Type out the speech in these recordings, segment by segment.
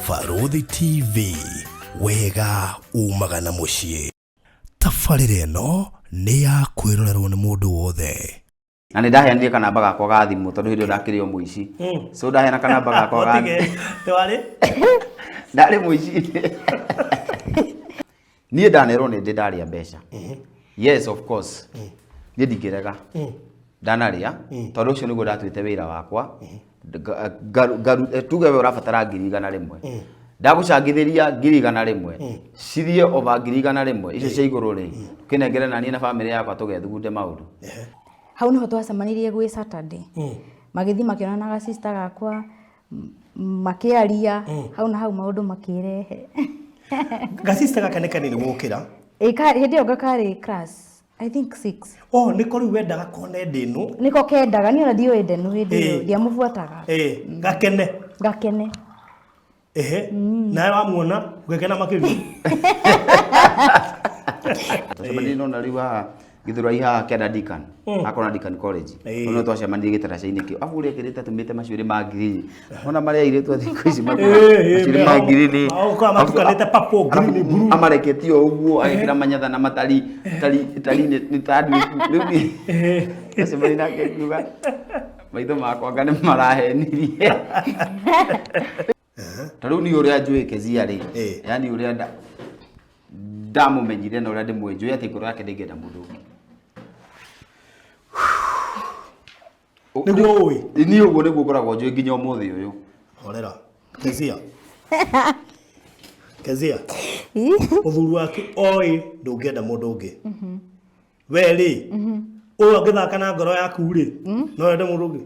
Barũthi TV, wega umaga na mũciĩ. Tabarĩra ĩno nĩ ya kwĩrorerwo nĩ mũndũ wothe. Na nĩ ndaheanire kanamba gakwa ga thimũ tondũ hĩndĩ ĩyo ndakĩrĩ o mũici. So ndaheana kanamba gakwa ga Ũtige, nĩ warĩ? Ndarĩ mũici. Niĩ ndanerwo nĩ ndĩ ndarĩa mbeca. Yes, of course. Niĩ ndingĩrega. Ndanarĩa tondũ ũcio nĩguo ndatuĩte wĩra wakwa. Tuge we ũrabatara 100,000. Ndagũcangithĩria 100,000. Cithiĩ over 100,000. Icio cia igũrũ rĩ, kĩnengere na niĩ na bamĩrĩ yakwa tũgethugunde maũndũ. Hau niho twacemanirie gwĩ Saturday. Magĩthiĩ makĩonana na gacista gakwa, makĩaria, hau na hau maũndũ makĩrehe. Gacista gaka nĩ kanini gũkĩra. Ĩ, hĩndĩ ĩyo karĩ class, I think 6. Oh, nĩko rĩu wendaga kone ndĩnũ. Nĩko kendaga, niĩ ona ndiũĩ ndenu hĩndĩ ĩyo, ndiamũbuataga. Ĩ, gakene. Gakene. Ehe, nawe wamuona ũgĩkena makĩria. Twacemanirie nona rĩu haha Githurai haha kĩanda Deakin. Hakona Deakin College. Tondũ twacemanirie gĩtaraca-inĩ kĩu. Abu ũrĩa ekĩrĩte atũmĩte macuĩrĩ ma ngirini. Ona marĩa airĩtu a thikũ ici macuĩrĩ ma ngirini. Ũkoraga matukanĩte purple, green, blue. Amareketie o ũguo agekĩra manyatha na matari tari tari nĩ ta rĩu niĩ twacemanirie nake ngiuga maitho makwa anga nĩ marahenirie. Ta rĩu niĩ ũrĩa njũĩ Kezia rĩ, yani ũrĩa ndamũmenyire na ũrĩa ndĩmũĩ, njũĩ atĩ ngoro yake ndĩngĩenda mũndũ ũngĩ. Nĩguo ũĩ? Niĩ ũguo nĩguo ngoragwo njũĩ nginya ũmũthĩ ũyũ. Horera. Kezia. Kezia. Mũthuri waku oĩ ndũngĩenda mũndũ ũngĩ. We rĩ, ũyũ angĩthaka na ngoro yaku rĩ, no wende mũndũ ũngĩ?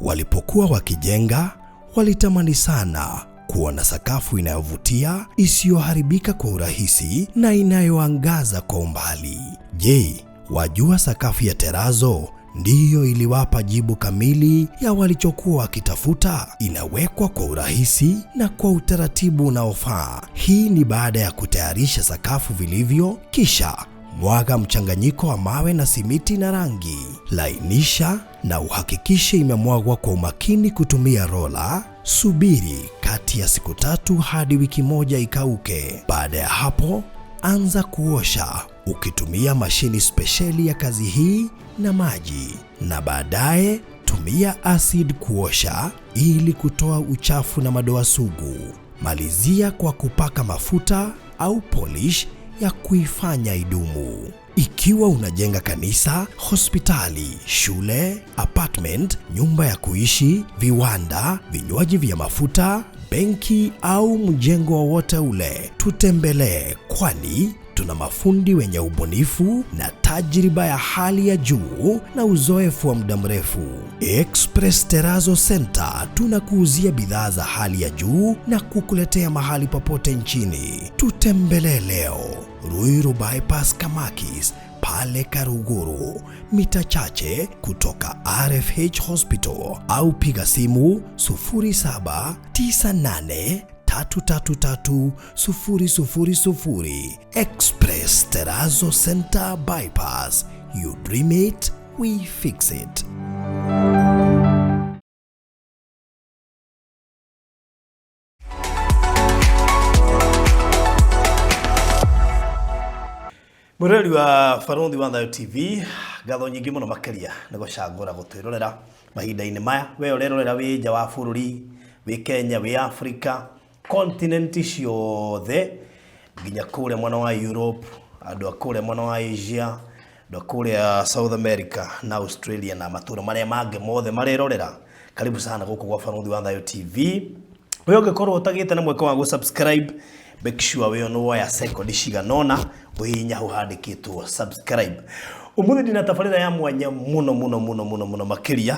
Walipokuwa wakijenga, walitamani sana kuona sakafu inayovutia, isiyoharibika kwa urahisi na inayoangaza kwa umbali. Je, wajua sakafu ya terazo ndiyo iliwapa jibu kamili ya walichokuwa wakitafuta? Inawekwa kwa urahisi na kwa utaratibu unaofaa. Hii ni baada ya kutayarisha sakafu vilivyo, kisha mwaga mchanganyiko wa mawe na simiti na rangi. Lainisha na uhakikishe imemwagwa kwa umakini kutumia rola. Subiri kati ya siku 3 hadi wiki 1 ikauke. Baada ya hapo, anza kuosha ukitumia mashini spesheli ya kazi hii na maji, na baadaye tumia acid kuosha ili kutoa uchafu na madoa sugu. Malizia kwa kupaka mafuta au polish ya kuifanya idumu. Ikiwa unajenga kanisa, hospitali, shule, apartment, nyumba ya kuishi, viwanda, vinywaji vya mafuta, benki au mjengo wowote ule, tutembelee, kwani tuna mafundi wenye ubunifu na tajriba ya hali ya juu na uzoefu wa muda mrefu. Express Terrazzo Center tunakuuzia bidhaa za hali ya juu na kukuletea mahali popote nchini. Tutembelee leo Ruiru Bypass Kamakis pale Karuguru, mita chache kutoka RFH Hospital, au piga simu sufuri saba tisa nane tatu tatu tatu sufuri sufuri sufuri. Express Terrazzo Center Bypass. You dream it, we fix it. Mwĩroreri wa Barũthi wa Thayũ TV, ngatho nyingĩ mũno makĩria nĩ gũcagũra gũtwĩrorera mahinda-inĩ maya. We ũrerorera wĩ nja wa bũrũri, wĩ Kenya, wĩ Africa, continent ciothe, nginya kũrĩa mwena wa Europe, andũ a kũrĩa mwena wa Asia, andũ a kũrĩa South America na Australia na matũra marĩa mangĩ mothe marerorera. Karibu sana gũkũ gwa Barũthi wa Thayũ TV. We ũngĩkorwo ũtagĩte na mweke wa gũ-subscribe, make sure we nĩ woya second cigana ũna ũhihinya hau handĩkĩtwo subscribe. Ũmũthĩ ndĩna tabarĩra ya mwanya mũno mũno mũno mũno mũno makĩria.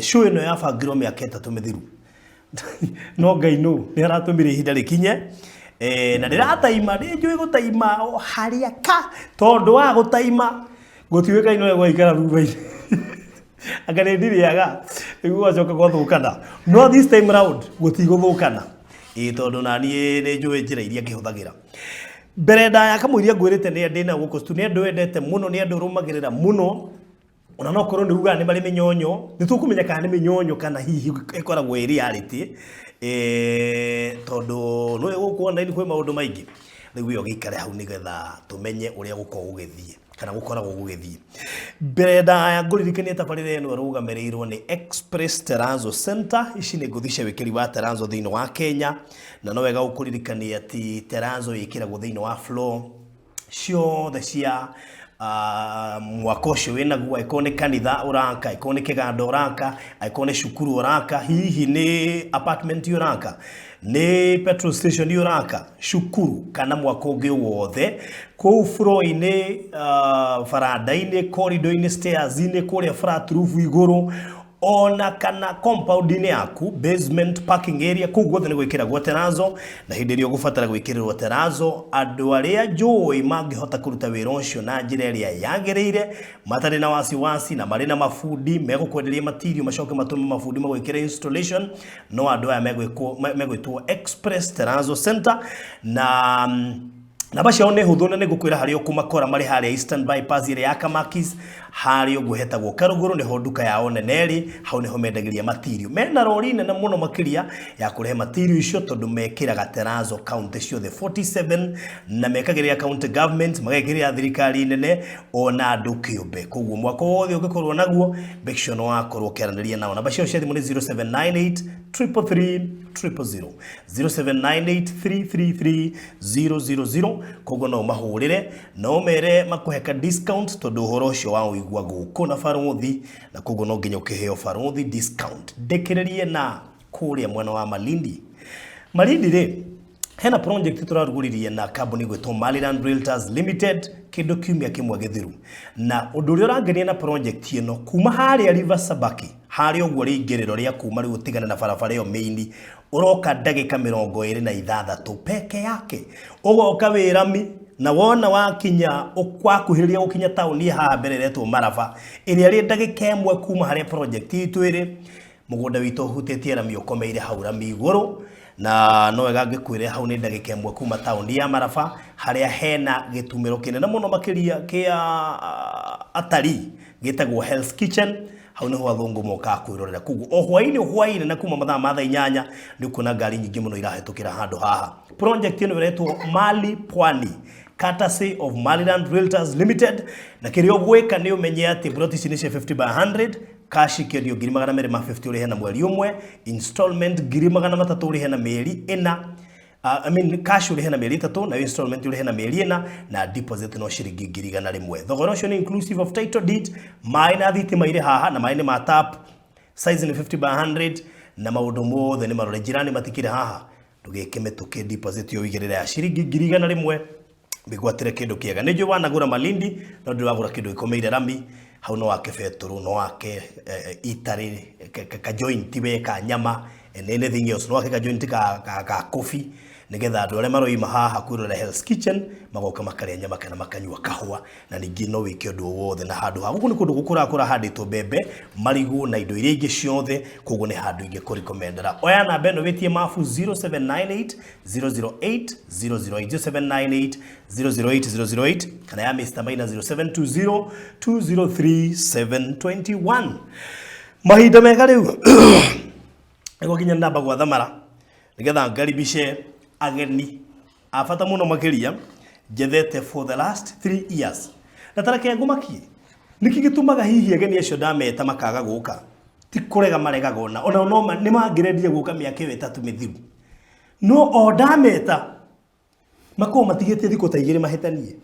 Show ĩno yabangirwo mĩaka 3 mĩthiru. No Ngai nũ nĩ aratũmire ihinda rĩkinye. Na ndĩrataima, nĩ njũĩ gũtaima o harĩa ka, tondũ wa gũtaima gũtiũĩkaine ũrĩa gwaikara thutha-inĩ. Anga nĩ ndirĩaga nĩguo gwacoka gwathũkana. No this time round gũtigũthũkana. Ĩĩ tondũ na niĩ nĩ njũĩ njĩra iria ngĩhũthagĩra. Mbere ndaya kamũiria ngwĩrĩte nĩ ndĩna gũkũ studio, nĩ andũ wendete mũno, nĩ andũ ũrũmagĩrĩra mũno. Ona no korwo nĩ ugaga nĩ marĩ mĩnyonyo, nĩ tũkũmenya kana nĩ mĩnyonyo kana hihi ĩkoragwo ĩ reality, tondũ nĩũĩ gũkũ online kwĩ maũndũ maingĩ. Rĩu we ũgĩikare hau nĩgetha tũmenye ũrĩa gũkoragwo gũgĩthiĩ kana gũkoragwo gũgĩthiĩ. Mbere ndaya ngũririkanie tabarĩra ĩno ĩrũgamĩrĩirwo nĩ Express Terrazzo Center. Ici nĩ ngũthi cia wĩkĩri wa terrazzo thĩinĩ wa Kenya, na no wega gũkũririkania atĩ terrazzo ĩkĩragwo thĩinĩ wa floor ciothe cia mwaka ũcio wĩnaguo, angĩkorwo nĩ kanitha ũraka, angĩkorwo nĩ kĩganda ũraka, angĩkorwo nĩ cukuru ũraka, hihi nĩ apartment ũraka, nĩ petrol station ũraka, cukuru kana mwaka ũngĩ wothe, kũu floor-inĩ, baranda-inĩ, corridor-inĩ, stairs-inĩ, kũrĩa flat roof igũrũ, ona kana compound-inĩ yaku, basement, parking area, kũu guothe nĩ gwĩkĩragwo terrazzo, na hĩndĩ ĩrĩa ũgũbatara gwĩkĩrĩrwo terrazzo, andũ arĩa njũĩ mangĩhota kũruta wĩra ũcio na njĩra ĩrĩa yagĩrĩire, matarĩ na wasiwasi na marĩ na mabundi, megũkwenderia material macoke matũme mabundi magwĩkĩre installation, no andũ aya megwĩtwo Express Terrazzo Center, na namba ciao nĩ hũthũ na nĩ ngũkwĩra harĩa ũkũmakora marĩ harĩa Eastern Bypass ĩrĩa ya Kamakis, harĩa ũguo hetagwo Karũgũrũ, nĩho nduka yao nene ĩrĩ, hau nĩho mendagĩria material. Mena rori nene mũno makĩria ya kũrehe material icio tondũ mekĩraga terrazzo county ciothe 47 na mekagĩrĩra county government, magekĩrĩra thirikari nene ona andũ kĩũmbe. Koguo mwaka wothe ũngĩkorwo naguo, make sure nĩ wakorwo ũkĩaranĩria nao. Namba ciao cia thimũ nĩ 0798 333 000, 0798 333 000. Koguo no ũmahũrĩre na ũmere makũhe ka discount tondũ ũhoro ũcio wa ũigua gũkũ na barothi, na koguo no nginya ũkĩheo barothi discount. Ndĩkĩrĩrie na kũrĩa mwena wa Malindi. Malindi rĩ, hena project tũrarugũririe na kambuni gwĩtwo Maliland Realtors Limited kĩndũ kiumia kĩmwe gĩthiru, na ũndũ ũrĩa ũrangenia na project ĩno, kuma harĩa River Sabaki, harĩa ũguo rĩingĩrĩro rĩa kuma rĩu ũtigane na barabara ĩyo main, ũroka ndagĩka 26 peke yake, ũgoka wĩ rami, na wona wakinya ũkwakuhĩrĩria gũkinya taũni haha mbere ĩretwo Maraba, ĩrĩa ĩrĩ ndagĩka 1 kuma harĩa project itũ ĩrĩ. Mũgũnda witũ ũhutĩtie rami ũkomeire hau rami igũrũ, na no wega ngĩkwĩre hau nĩ ndagĩka 1 kuma taũni ya Maraba, harĩa hena gĩtumĩro kĩnene mũno makĩria kĩa atarii gĩtagwo Hell's Kitchen. Hau nĩho athũngũ mokaga kwĩrorera. Koguo o hwaĩ-inĩ hwaĩ-inĩ na kuma mathaa ma thaa 8 nĩ ũkuona ngari nyingĩ mũno irahĩtũkĩra handũ haha. Project ĩno ĩretwo Mali Pwani, courtesy of Maliland Realtors Limited, na kĩrĩa ũgwĩka nĩ ũmenye atĩ plot ici nĩ cia 50 by 100, cash ikĩendio ngiri magana merĩ ma 50 ũrĩhe na mweri ũmwe, installment ngiri magana matatũ ũrĩhe na mĩeri ĩna, I mean cash ũrĩhe na mĩeri 3 na installment ũrĩhe na mĩeri 4, na deposit no ciringi ngiri igana rĩmwe. Thogora ũcio nĩ inclusive of title deed, maĩ na thitima irĩ haha, na maĩ nĩ ma tap, size nĩ 50 by 100, na maũndũ mothe nĩ marore. Jirani matikĩrĩ haha, ndũgĩke mĩtũkĩ, deposit ĩyo ũigĩrĩre ya ciringi ngiri igana rĩmwe, wĩgwatĩre kĩndũ kĩega. Nĩ njũĩ wanagũra Malindi, no ndũrĩ wagũra kĩndũ gĩkomeire rami. Hau no wake betũrũ, no wake itarĩ ka joint we ka nyama and anything else, no wake ka joint ka coffee, nĩgetha andũ arĩa maroima haha kwĩrorera Hell's Kitchen magoka makarĩa nyama kana makanyua kahũa, na ningĩ no wĩke ũndũ o wothe na handũ ha gũkũ nĩ kũndũ gũkũrakũra handĩtwo mbembe, marigũ na indo iria ingĩ ciothe. Koguo nĩ handũ ingĩkũrecommendera. Oya namba ĩno wĩtie mabu 0798 008 008, 0798 008 008, kana ya Mr. Maina 0720 203 721. Mahinda mega rĩu nĩgwakinya namba gwa thamara nĩgetha ngaribice ageni a bata mũno makĩria njethete for the last 3 years, na tareke ngũmakie nĩkĩ gĩtũmaga hihi ageni acio ndameta makaga gũka. Ti kũrega maregaga, ona no nĩ mangĩrendire gũka mĩaka ĩyo 3 mĩthiru, no o ndameta makorwo matigĩtie thikũ ta 2 mahĩtanie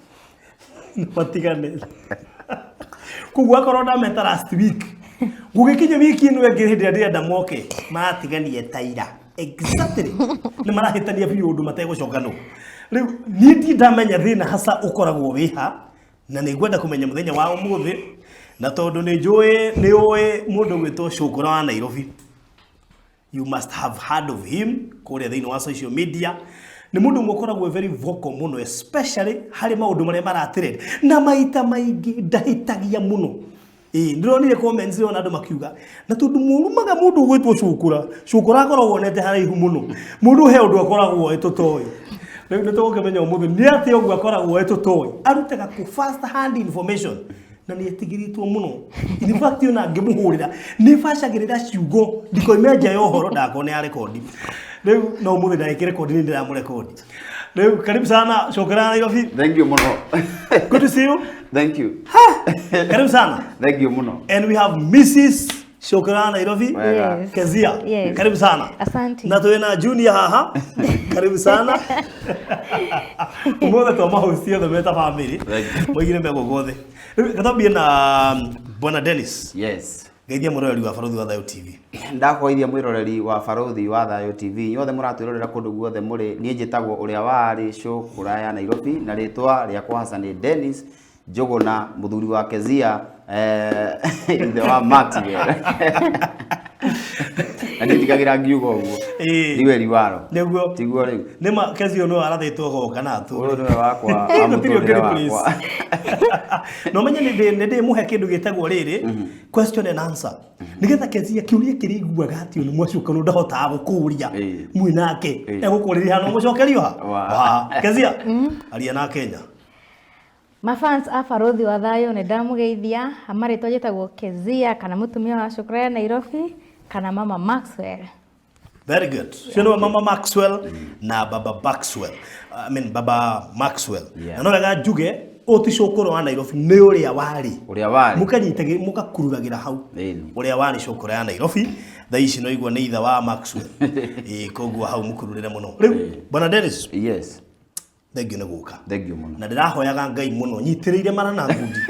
matigane. Koguo akorwo ndameta last week, gũgĩkinya wiki ĩno ĩngĩ hĩndĩ ĩrĩa ndĩrenda moke, maratiganie taira exactly, nĩ marahĩtania biũ ũndũ mategũcoka. No rĩu niĩ ndi ndamenya thĩna hasa ũkoragwo wĩ ha, na nĩ ngwenda kũmenya mũthenya wa ũmũthĩ, na tondũ nĩ njũĩ nĩ ũĩ mũndũ gwĩtwo Cũkũra wa Nairobi, you must have heard of him kũrĩa thĩinĩ wa social media. Nĩ mũndũ ũmwe ũkoragwo very vocal mũno, especially harĩ maũndũ marĩa maratrend, na maita maingĩ ndahĩtagia mũno. Ĩĩ, ndĩronire comments ona andũ makiuga na tondũ mũrumaga mũndũ ũgwĩtwo Cũkũra. Cũkũra akoragwo onete haraihu mũno, mũndũ he ũndũ akoragwo oĩ tũtoĩ. Rĩu nĩ tũgũkĩmenya ũmũthĩ nĩ atĩa ũguo akoragwo oĩ tũtoĩ, arutaga kũ first hand information. Na nĩ etigĩrĩtwo mũno. In fact, ona ngĩmũhũrĩra nĩ bacagĩrĩra ciugo ndikoime nja ya ũhoro ndakorwo nĩ ya rekondi. Rĩu no ũmũthĩ ndagĩkĩ rekondi, nĩ ndĩramũrekondi rĩu. Karibu sana, cokera Nairobi. Thank you mũno. Good to see you. Thank you. Karibu sana. Thank you mũno. And we have Mrs. Cokera Nairobi. Wega. Yes. Kezia. Yes. Karibu sana. Asante. Na twina Junior haha. Karibu sana. Umuthi twa mahosti othe meta family. Thank you. Moigire megũkũ thĩ. Rĩu gatambie na Bwana Dennis. Yes. Geithia mũroreri wa Barũthi wa Thayũ TV. Ndakwaithia mwĩroreri wa Barũthi wa Thayũ TV inyuothe mũratwĩrorera kũndũ guothe mũrĩ. Niĩ njĩtagwo ũrĩa warĩ Cũkũra ya Nairobi, na rĩtwa rĩakwa hasa nĩ Dennis Njũgũna, mũthuri wa Kezia, ithe wa Maxwell, na nditigagĩra ngiuga ũguo. Ndiwe riwaro. Nĩguo. Tiguo rĩu. Nĩma Kezia nĩwe arathĩtwo goka na atũre. Ũyũ nĩwe wakwa wa Gũtirĩ mũtũrĩre ũngĩ replace. wakwa. No menye nĩ ndĩmũhe kĩndũ gĩtagwo rĩrĩ question and answer, nĩgetha Kezia kĩũria kĩrĩa iguaga atĩ nĩ mwacuka nĩ ndahotaga gũkũria mwĩ nake egũkũrĩria hana mũcokerio ha. Wa. Kezia, aria na Kenya. Mafans a Barũthi wa Thayũ, nĩ ndamũgeithia. Amarĩtwa njĩtagwo Kezia, kana mũtumia wa Cũkũra ya Nairobi, kana Mama Maxwell. Very good. Ũcio nĩwe Mama Maxwell na Baba Maxwell. I mean Baba Maxwell. Na no wega njuge ũyũ ti cũkũrũ wa Nairobi, nĩ ũrĩa warĩ. Ũrĩa warĩ. Mũkanyitagĩ mũkakururagĩra hau. Ũrĩa warĩ cũkũrũ ya Nairobi thaa ici no igua nĩ ithe wa Maxwell. Ĩĩ, koguo hau mũkururĩre mũno. Rĩu Bwana Dennis, Yes. thank you nĩ gũka. Thank you mũno. Na ndĩrahoyaga Ngai mũno nyitĩrĩire mara na ngundi.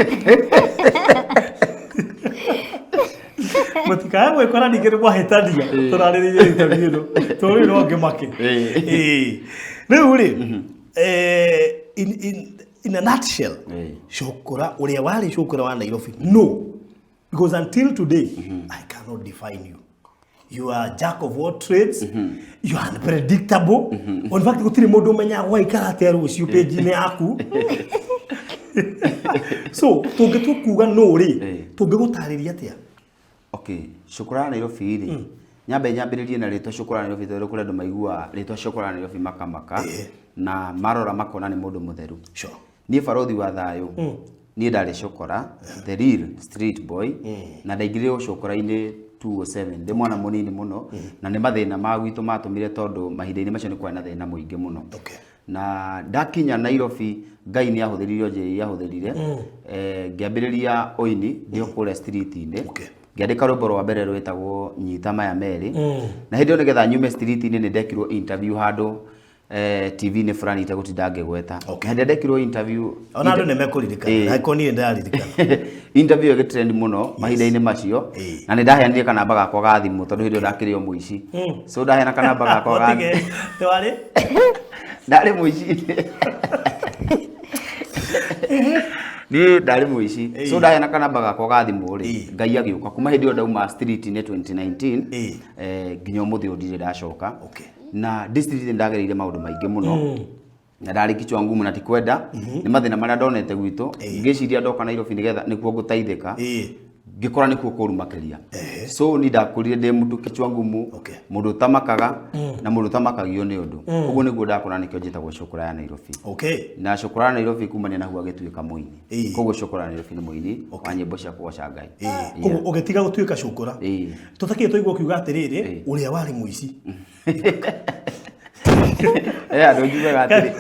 Mũtikae gwĩkora ningĩ nĩ mwahĩtania tũrarĩrĩria interview ĩno, tondũ rĩu no ngĩmake. Ĩĩ. Rĩu rĩ, in a nutshell, cũkũra ũrĩa warĩ cũkũra wa Nairobi, no because until today I cannot define you. You are jack of all trades, you are unpredictable. In fact, gũtirĩ mũndũ ũmenyaga gwaikara atĩa rũciũ page-inĩ yaku. So tũngĩtua kuga no rĩ, tũngĩgũtarĩria atĩa? Okay, Cũkũra ya Nairobi rĩ, nyambe nyambĩrĩrie na rĩtwa Cũkũra ya Nairobi, tondũ kũrĩ andũ maiguaga rĩtwa Cũkũra ya Nairobi makamaka na marora makona nĩ mũndũ mũtheru. Niĩ Barũthi wa Thayũ, niĩ ndarĩ cũkũra, the real street boy, na ndaingĩrire ũcũkũra-inĩ 207 ndĩ mwana mũnini mũno, na nĩ mathĩna ma gwitũ matũmire, tondũ mahinda-inĩ macio nĩ kwarĩ na thĩna mũingĩ mũno. Na ndakinya Nairobi, Ngai nĩ ahũthĩrire o njĩra iria ahũthĩrire. Ngĩambĩrĩria ũini ndĩ o kũrĩa street-inĩ. Ngĩandĩka rwĩmbo rwa mbere rwĩtagwo Nyita Maya Merĩ. Na hĩndĩ ĩyo, nĩgetha nyume street-inĩ, nĩ ndekirwo interview handũ TV-inĩ fulani itegũtinda ngĩgweta. Na hĩndĩ ĩrĩa ndekirwo interview, Ona andũ nĩ mekũririkana. Angĩkorwo niĩ ndĩraririkana. Interview ĩgĩ trend mũno mahinda-inĩ macio, na nĩ ndaheanire kanamba gakwa ga thimũ, tondũ hĩndĩ ĩyo ndakĩrĩ o mũici. So ndaheana kanamba gakwa ga Ũtige, nĩ warĩ? Ndarĩ mũici, niĩ ndarĩ mũici. So ndaheana kanamba gakwa ga thimũ rĩ, Ngai agĩũka. Kuma hĩndĩ ĩyo ndauma street-inĩ 2019 nginya ũmũthĩ ũyũ ndirĩ ndacoka. Na ndĩ street ndagereire maũndũ maingĩ mũno, na ndarĩ kichwa ngumu, na ti kwenda, nĩ mathĩna marĩa ndonete gwitũ. Ngĩciria ndoka Nairobi nĩgetha nĩkuo ngũteithĩka, ngĩkora nĩkuo kũru makĩria. So ni ndakũrire ndĩ mũndũ kichwa ngumu, mũndũ ũtamakaga na mũndũ ũtamakagio nĩ ũndũ. Ũguo nĩguo ndakũra, nĩkĩo njĩtagwo Cũkũra ya Nairobi. Na Cũkũra ya Nairobi kumania na hau agĩtuĩka mũini. Koguo Cũkũra ya Nairobi nĩ mũini wa nyĩmbo cia kũgoca Ngai. Koguo ũgĩtiga gũtuĩka cũkũra. Tũtakĩrĩ twaigua ũkiuga atĩrĩrĩ, ũrĩa warĩ mũici. Andũ njugaga atĩrĩ,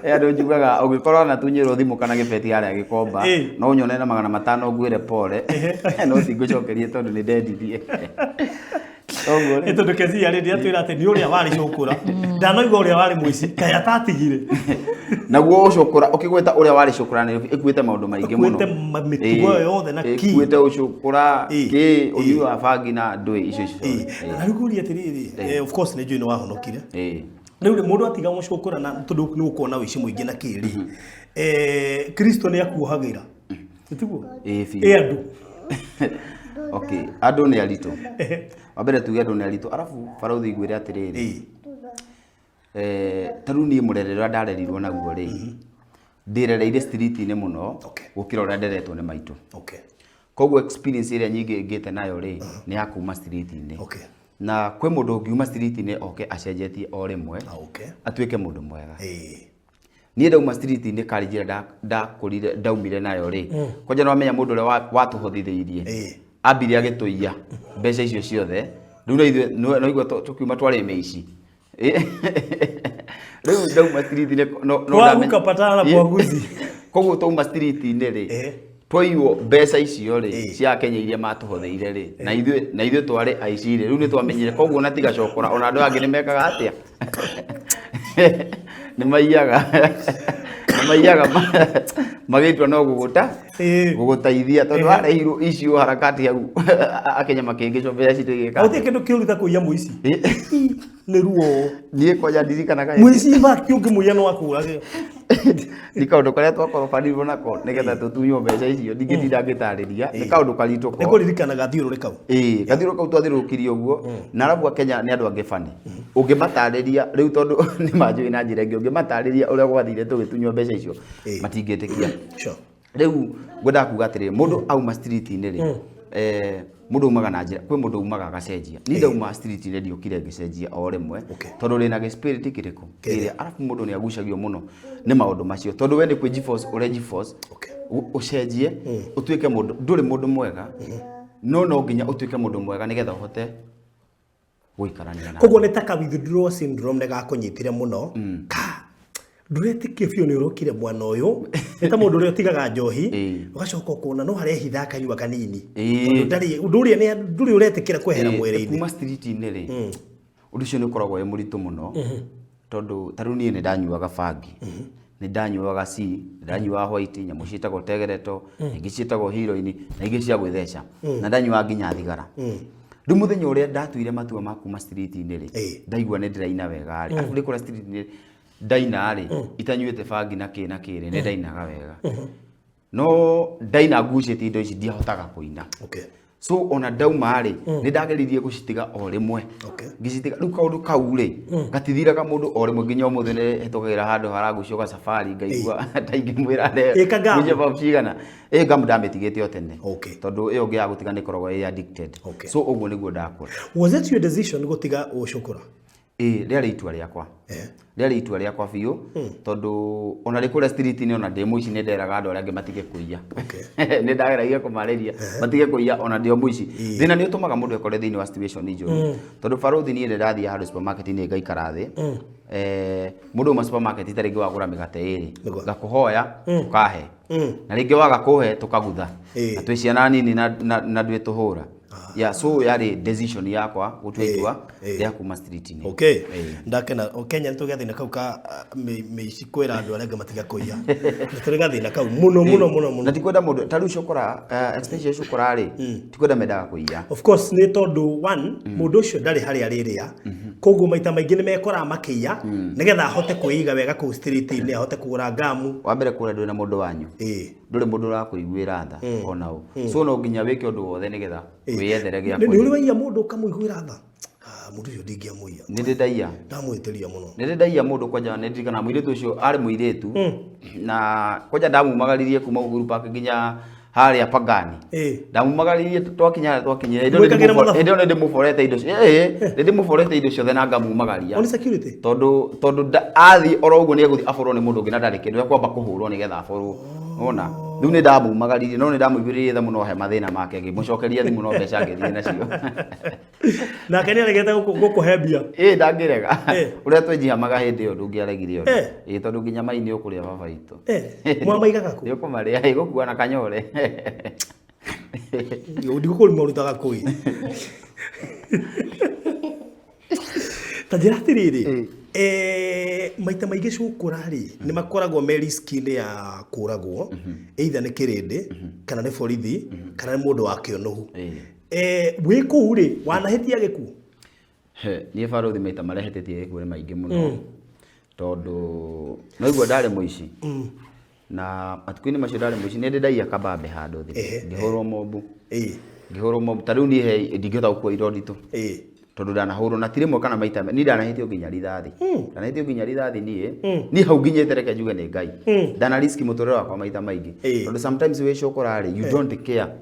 andũ njugaga ũngĩkorwo na tunyĩrwo thimũ kana gĩbeti harĩa Gĩkomba, no ũnyone na 500 ngwĩre pole, no tingũcokerie tondũ nĩ ndendirie. Koguo Ĩ rĩ, tondũ Kezia rĩ, ndiatwĩra atĩ nĩ ũrĩa warĩ cũkũra. Ndanoigua ũrĩa warĩ mũici, kaĩ atatigire. Naguo ũcũkũra ũkĩgweta ũrĩa warĩ cũkũra Nairobi ĩkuĩte maũndũ maingĩ mũno. Ĩkuĩte mĩtugo yothe na kĩ. Ĩkuĩte ũcũkũra, kĩ ũnyui wa bangi na ndũĩ icio icio. Na rĩu ngũria atĩrĩrĩ, of course nĩ njũĩ nĩ wahonokire. Rĩu rĩ, mũndũ atiga gũcũkũra, na tondũ nĩ gũkorwo na ũici mũingĩ na kĩ rĩ, Kristo nĩ akuohagĩra, tiguo? Ĩĩ, biũ. Ĩ andũ? Okay, andũ nĩ aritũ. Wa mbere tuge andũ nĩ aritũ, arabu barũthi ngwĩre atĩrĩrĩ, ta rĩu niĩ mũrerere ũrĩa ndarerirwo naguo rĩ, ndĩrereire street-inĩ mũno gũkĩra ũrĩa nderetwo nĩ maitũ. Koguo experience ĩrĩa nyingĩ ngĩte nayo rĩ, nĩ ya kuma street-inĩ. Na kwĩ mũndũ ũngiuma street-inĩ oke acenjetie o rĩmwe, atuĩke mũndũ mwega. Niĩ ndauma street-inĩ karĩ njĩra ndakũrire ndaumire nayo rĩ, kwanja nĩwamenya mũndũ ũrĩa watũhothithĩirie ambire agĩtũiya mbeca icio ciothe. Rĩu na ithuĩ no igua tũkiuma twarĩ mĩici. Rĩu ndauma street-inĩ no Pwagu kapatana na pwaguzi. Koguo twauma street-inĩ rĩ, twaiywo mbeca icio rĩ cia Kenya iria matũhotheire rĩ, na ithuĩ twarĩ aici rĩ, rĩu nĩ twamenyire. Koguo na tiga cokora, ona andũ angĩ nĩ mekaga atĩa? Nĩ maiyaga magĩtua no gũgũta gũgũteithia tondũ warehirwo icio harakati hau akenya makĩngĩcwo mbeca citũ igĩka. Gũtirĩ kĩndũ kĩũru ta kũiya mũici, nĩ ruo. Niĩ kwanja ndirikanaga Mũici in fact ũngĩmũiya no akũrage. Nĩ kaũndũ karĩa twakorobanirwo nako nĩgetha tũtunywo mbeca icio, ndingĩtinda ngĩtarĩria, nĩ kaũndũ karitũ. Nĩ kũririkana gathiũrũrĩ kau. Ĩĩ, gathiũrũrĩ kau twathiũrũrũkirie ũguo na arabu a Kenya nĩ andũ angĩ bani ũngĩmatarĩria rĩu, tondũ nĩ manjũĩ na njĩra ĩngĩ, ũngĩmatarĩria ũrĩa gwathire tũgĩtunywo mbeca icio, matingĩtĩkia. Rĩu ngwendaga kuga atĩrĩrĩ, mũndũ auma street-inĩ rĩ, mũndũ aumaga na njĩra, kwĩ mũndũ umaga agacenjia. Niĩ ndauma street-inĩ ndiokire ngĩcenjia o rĩmwe, tondũ rĩna gĩ-spirit kĩrĩkũ kĩrĩa. Arabu mũndũ nĩ agucagio mũno nĩ maũndũ macio, tondũ we nĩ kwĩ G-force ũre G-force ũcenjie ũtuĩke mũndũ ndũrĩ mũndũ mwega, no nginya ũtuĩke mũndũ mwega nĩgetha ũhote gũikarania na Koguo nĩ ta ka withdrawal syndrome nĩ gakũnyitire mũno, ka ndũretĩkia biũ nĩ ũrokire mwana ũyũ, nĩ ta mũndũ ũrĩa ũtigaga njohi, ũgacoka ũkona no harehitha akanyua kanini, tondũ ndarĩ ũndũ ũrĩa ndũrĩ ũretĩkĩra kwehera mwĩrĩ-inĩ. Kuma street-inĩ rĩ, ũndũ ũcio nĩ ũkoragwo wĩ mũritũ mũno, tondũ ta rĩu niĩ nĩ ndanyuaga bangi, nĩ ndanyuaga C, nĩ ndanyuaga white, nyamũ ciĩtagwo tegereto, ingĩ ciĩtagwo heroin na ingĩ cia gwĩtheca, na ndanyuaga nginya thigara. Rĩu mũthenya ũrĩa ndatuire matua ma kuma street-inĩ rĩ, ndaigua nĩ ndĩraina wega rĩ, arabu ndĩ kũrĩa street-inĩ ndaina rĩ, itanyuĩte bangi na kĩ na kĩ rĩ, nĩ ndainaga wega, no ndaina ngucĩtie indo ici ndiahotaga kũina. So ona ndauma rĩ, nĩ ndageririe gũcitiga o rĩmwe. Ngĩcitiga. Rĩu kaũndũ kau rĩ, gatithiraga mũndũ o rĩmwe. Nginya ũmũthĩ nĩ hĩtũkagĩra handũ haragucio gacabari ngaigua ta ingĩmwĩra Ĩka ngamu. ngucie bob cigana. Ĩ ngamu ndamĩtigĩte o tene, tondũ ĩyo ngĩaga gũtiga nĩ ĩkoragwo ĩ addicted. So ũguo nĩguo ndakũra. Was it your decision gũtiga gũcũkũra? Ĩ, rĩarĩ itua rĩakwa, rĩarĩ itua rĩakwa biũ, tondũ ona rĩ kũrĩa street-inĩ, ona ndĩ mũici, nĩ nderaga andũ arĩa angĩ matige kũiya. Nĩ ndageragia kũmarĩria matige kũiya ona ndĩ o mũici. Thĩna nĩ ũtũmaga mũndũ ekore thĩinĩ wa situation njũru, tondũ barũthi niĩ nĩ ndathiĩ handũ supermarket-inĩ ngaikara thĩ, mũndũ uma supermarket ta rĩngĩ wagũra mĩgate ĩrĩ, ngakũhoya ũkahe, na rĩngĩ waga kũhe tũkagutha, na twĩ ciana nini na ndwĩ tũhũra ya. So yarĩ decision yakwa gũtua itua rĩa kuma street-inĩ. Ndakena. O Kenya nĩ tũgĩa thĩna kau ka mĩici kwĩra andũ arĩa angĩ matiga kũiya. Nĩ tũrĩ gathĩna kau mũno mũno mũno mũno. Na ti kwenda mũndũ ta rĩu cokora, especially cokora rĩ, ti kwenda mendaga kũiya. Of course, nĩ tondũ one, mũndũ ũcio ndarĩ harĩa arĩrĩa, koguo maita maingĩ nĩ mekoraga makĩiya nĩgetha ahote kwĩiga wega kũu street-inĩ, ahote kũgũra ngamu. Wa mbere, kũrĩa ndũrĩ na mũndũ wanyu, ndũrĩ mũndũ ũrakũiguĩra tha ona ũ, so no nginya wĩke ũndũ wothe nĩgetha wĩyethere gĩa Nĩ ũrĩ kũrĩa. waiya mũndũ ũkamũiguĩra tha? Ah, mũndũ ũcio ndingĩamũiya. Nĩ ndĩ ndaiya. Ndamwĩtĩria mũno. Nĩ ndĩ ndaiya mũndũ. Kwanja nĩ ndirikana mũirĩtu ũcio arĩ mũirĩtu, na kwanja ndamumagaririe kuma Uhuru Park nginya harĩa Pangani. Ndamumagaririe twakinya harĩa twakinyire. Hĩndĩ ĩyo Mwĩkagĩra mathabu? Hĩndĩ ĩyo nĩ ndĩmũborete indo nĩ ndĩmũborete indo ciothe na ngamumagaria. On security. Tondũ athiĩ oro ũguo nĩ egũthiĩ aborwo nĩ mũndũ ũngĩ, na ndarĩ kĩndũ, ekwamba kũhũrwo nĩgetha aborwo. Wona rĩu nĩ ndamumagaririe, no nĩ ndamũiguĩrĩire tha mũno, he mathĩna make, ngĩmũcokeria thimũ no mbeca ngĩthiĩ nacio. Nake nĩ aregete gũkũhe mbia. Ĩ, ndangĩrega. Ũrĩa twenjihamaga hĩndĩ ĩyo, ndũngĩaregire ũndũ. Ĩ, tondũ nginya mai nĩ ũkũrĩa baba witũ. Mwamaigaga kũ? Nĩ ũkũmarĩa, ĩ gũkua na kanyore. Ndigũkũrima ũrutaga kũi. Ta njĩra atĩrĩrĩ, maita maingĩ cũkũra rĩ, nĩ makoragwo me risk-inĩ ya kũragwo, either nĩ kĩrĩndĩ kana nĩ borithi kana nĩ mũndũ wa kĩũnũhu. Wĩ kũu rĩ, wanahĩtia gĩkuũ? He, niĩ barũthi maita marĩa hĩtĩtie gĩkuũ nĩ maingĩ mũno, tondũ no igua ndarĩ mũici, na matukũ-inĩ macio ndarĩ mũici nĩ ndĩ ndaiya kabambe handũ thĩ, ngĩhũrwo mobu. Ngĩhũrwo mobu. Ta rĩu niĩ he ndingĩhota gũkua indo nditũ, tondũ ndanahũrwo na ti rĩmwe kana maita niĩ ndanahĩtio nginya rithathi. Ndanahĩtio nginya rithathi niĩ hau nginyĩte, reke njuge nĩ Ngai. Ndana risk mũtũrĩre wakwa maita maingĩ, tondũ sometimes wĩ cũkũra rĩ, you don't care,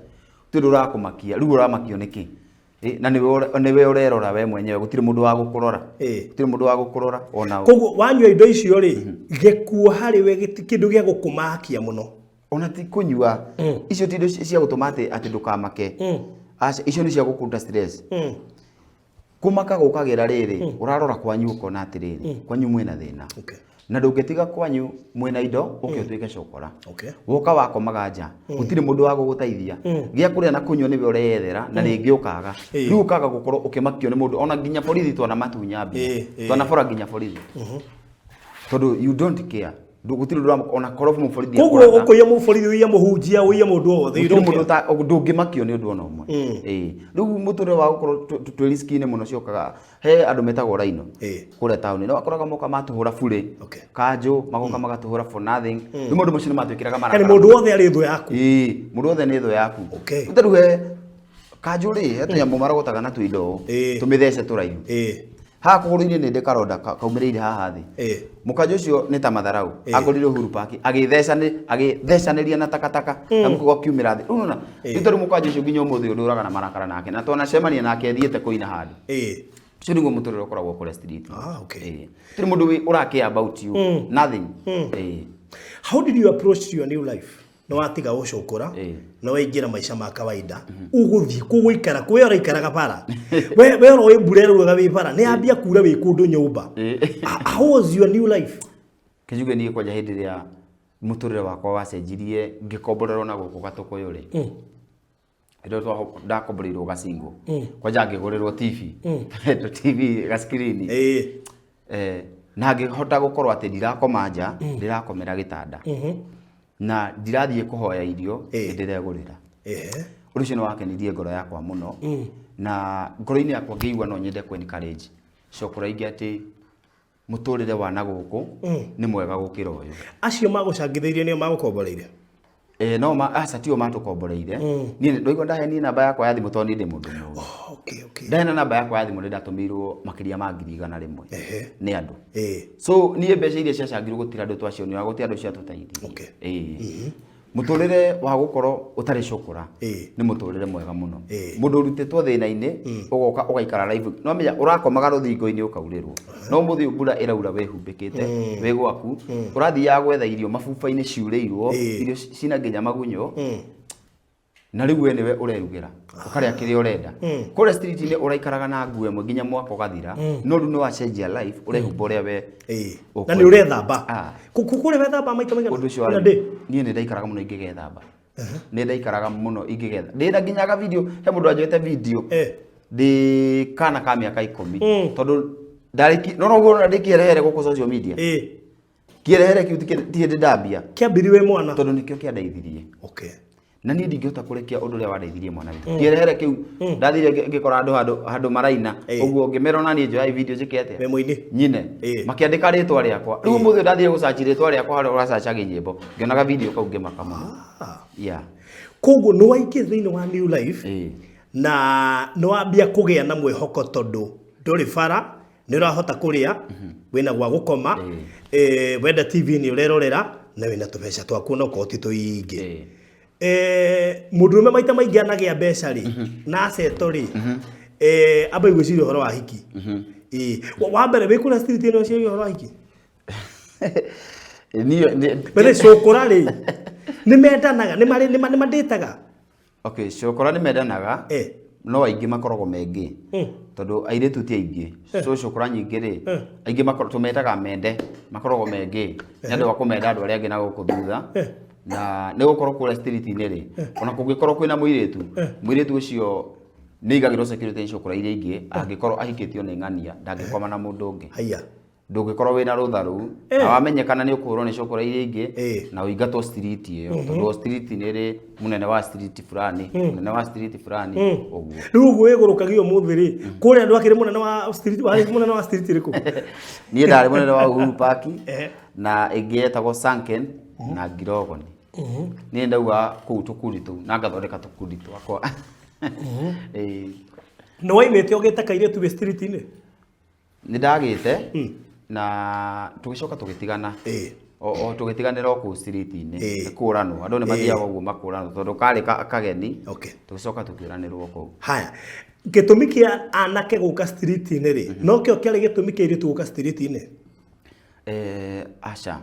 ti ũndũ ũrakũmakia. Rĩu ũramakio nĩkĩ? Na nĩwe ũrerora we mwenyewe, gũtirĩ mũndũ wa gũkũrora. Gũtirĩ mũndũ wa gũkũrora ona ũ. Koguo wanyua indo icio rĩ, gĩkuũ harĩ we gĩti kĩndũ gĩa gũkũmakia mũno. Ona ti kũnyua, icio ti indo cia gũtũma atĩ ndũkamake. Aca, icio nĩ cia gũkũruta stress. Kũmaka gũkagĩra rĩrĩ, ũrarora kwanyu ũkona atĩrĩrĩ, kwanyu mwĩna thĩna. Na ndũngĩtiga kwanyu mwĩna indo ũke ũtuĩke cokora. Woka wakomaga nja, gũtirĩ mũndũ wa gũgũteithia. Gĩa kũrĩa na kũnyua nĩwe ũreyethera na rĩngĩ ũkaga. Rĩu ũkaga gũkorwo ũkĩmakio nĩ mũndũ, ona nginya borithi twanamatunya mbia. Twanabora nginya borithi. Tondũ you don't care. Gũtirĩ ũndũ ona korwo mũborithi Koguo akũratha. ũkũiya mũborithi, ũiye mũhunjia, ũiye mũndũ o wothe, you Gũtirĩ don't mũndũ care. ndũngĩmakio nĩ ũndũ ona ũmwe. Rĩu mũtũrĩre wa gũkorwo twĩ riski-inĩ mũno ciokaga he andũ metagwo raino kũrĩa taũni, no akoraga moka matũhũra burĩ. Kanjũ magoka magatũhũra for nothing. Rĩu maũndũ macio nĩ matwĩkĩraga Yaani marakara. mũndũ wothe arĩ thũ yaku. Mũndũ wothe nĩ thũ yaku. Rĩu ta rĩu he kanjũ rĩ, he tũnyamũ marogotaga na tũindo, tũmĩthece tũraihu. Haha kũgũrũ-inĩ nĩ ndĩ karonda kaumĩrĩire haha thĩ. Mũkanjũ ũcio nĩ ta matharau. Angorire Uhuru Park, agĩthecanĩria na takataka, na mũkũgwa kiumĩra thĩ. Rĩu nĩwona, rĩu ta rĩu mũkanjũ ũcio nginya ũmũthĩ ũyũ ndũraga na marakara nake, na twanacemania nake athiĩte kũina handũ. Ũcio nĩguo mũtũrĩre ũkoragwo kũrĩa street. Gũtirĩ mũndũ ũra care about you. Nothing. How did you approach your new life? Nĩ watiga gũcũkũra, nĩ waingĩra maica ma kawaida, ũgũthiĩ kũ gũikara, kũ we ũraikaraga bara? We ũroĩ mbura ĩrauraga wĩ bara, nĩ yambia kura wĩ kũndũ nyũmba. How was your new life? Kĩnjuge niĩ kwanja hĩndĩ ĩrĩa mũtũrĩre wakwa wacenjirie ngĩkomborerwo na gũkũ Gatũkũyũ rĩ. Hĩndĩ ĩyo ndakomboreirwo gacingo. Kwanja ngĩgũrĩrwo TV. Tũ TV ga screen. Na ngĩhota gũkorwo atĩ ndirakoma nja, ndĩrakomera gĩtanda. Na ndirathiĩ kũhoya irio, nĩndĩregũrĩra. Ũndũ ũcio nĩ wakenirie ngoro yakwa mũno. Na ngoro-inĩ yakwa ngĩigua no nyende kũ encourage cokora ingĩ atĩ mũtũrĩre wa na gũkũ nĩ mwega gũkĩra ũyũ. Acio magũcangithĩirie nĩo magũkomboreire? No ma, aca tio matũkomboreire. Niĩ ndaigua ndahe niĩ namba yakwa ya thimũ tondũ niĩ ndĩ mũndũ mũũru. Oh, okay, okay. Ndaheana namba yakwa ya thimũ nĩ ndatũmĩirwo makĩria ma ngiri igana rĩmwe nĩ andũ. So niĩ mbeca iria ciacangirwo gũtirĩ andũ twacionire, gũtirĩ andũ ciatũteithirie. Mũtũrĩre wa gũkorwo ũtarĩ cũkũra nĩ mũtũrĩre mwega mũno. Mũndũ ũrutĩtwo thĩna-inĩ, ũgoka ũgaikara live. No menya ũrakomaga rũthingo-inĩ ũkaurĩrwo. No ũmũthĩ ũyũ mbura ĩraura wĩhumbĩkĩte, wĩ gwaku, ũrathiaga gwetha irio mabuba-inĩ ciurĩirwo, irio cina nginya magunyũ. Na rĩu we nĩwe ũrerugĩra, ũkarĩa kĩrĩa ũrenda. Kũrĩa street-inĩ ũraikaraga na nguo ĩmwe nginya mwaka ũgathira, no rĩu nĩ wacenjia life, ũrehumba ũrĩa we Na nĩ ũrethamba. Kũrĩa wethamba maita maigana? Ũndũ ũcio Ina warĩ ndĩ? niĩ nĩ ndaikaraga mũno ingĩgethamba. Nĩ ndaikaraga mũno ingĩgetha. Ndĩna nginya ga video, he mũndũ anjoete video. Ndĩ kana ka mĩaka ikũmi. Tondũ ndarĩki, no no ũguo ndĩ kĩerehere gũkũ social media. Kĩerehere kĩu ti hĩndĩ ndambia. Kĩambirie wĩ mwana? Tondũ nĩkĩo kĩandeithirie. Na niĩ ndingĩhota kũrekia ũndũ ũrĩa wandeithirie mwana witũ. Kĩerehere kĩu, ndathire ngĩkora andũ handũ maraina. Ũguo ngĩmera ona niĩ njoyai video njĩke atĩa? Wĩ mũini? Nyine. Makĩandĩka rĩtwa rĩakwa. Rĩu ũmũthĩ ndathire gũcaci rĩtwa rĩakwa harĩa ũracacagia nyĩmbo. Ngĩonaga video kau ngĩmaka mũno. Koguo nĩ waingĩra thĩinĩ wa New Life, na nĩ wambia kũgĩa na mwĩhoko tondũ ndũrĩ bara, nĩ ũrahota kũrĩa, wĩna gwa gũkoma, wenda TV nĩ ũrerorera, na wĩna tũbeca twaku ona okorwo ti tũingĩ. Mũndũrũme maita maingĩ anagĩa mbeca rĩ, na aceto rĩ, amba gwĩciria ũhoro wa hiki. Wa mbere wĩ kũrĩa street ĩno ũciria ũhoro wa hiki? Niĩ, nĩ- Mbere cũkũra rĩ, nĩ mendanaga, nĩ marĩ, nĩ mandĩtaga? Okay, cũkũra nĩ mendanaga, no aingĩ makoragwo mengĩ. Tondũ airĩtu ti aingĩ. So cũkũra nyingĩ rĩ, aingĩ tũmetaga mende, makoragwo mengĩ. Nĩ andũ a kũmenda andũ arĩa angĩ na gũkũ thutha. Na nĩ gũkorwo kũrĩa street-inĩ rĩ, ona kũngĩkorwo kwĩna mũirĩtu, mũirĩtu ũcio nĩ aigagĩrwo security nĩ cũkũra iria ingĩ, angĩkorwo ahikĩtio nĩ ng'ania, ndangĩkoma na mũndũ ũngĩ. Ndũngĩkorwo wĩna rũtha rũu, na wamenyekana nĩ ũkũhũrwo nĩ cũkũra iria ingĩ, na ũingatwo street ĩyo. Tondũ street nĩ ĩrĩ mũnene wa street fulani, mũnene wa street fulani, ũguo. Rĩu ũguo wĩgũrũkagia ũmũthĩ rĩ, kũrĩa andũ akĩrĩ mũnene wa street, warĩ mũnene wa street ĩrĩkũ? Niĩ ndarĩ mũnene wa Uhuru Park, na ĩngĩ yetagwo Sunken, na Ngirogoni. Niĩ ndauga kũu tũkundi tũu, na ngathondeka tũkundi twakwa. Nĩ waimĩte ũgĩte kairĩtu wĩ street-inĩ? Nĩ ndagĩte, na tũgĩcoka tũgĩtigana. O tũgĩtiganĩra o kũu street-inĩ, nĩ kũranwo. Andũ nĩ mathiaga ũguo makũranwo, tondũ karĩ kageni. Tũgĩcoka tũkĩũranĩrwo kũu. Haya. Gĩtũmi kĩa anake gũka street-inĩ rĩ, nokĩo kĩarĩ gĩtũmi kĩa airĩtu gũka street-inĩ? Aca.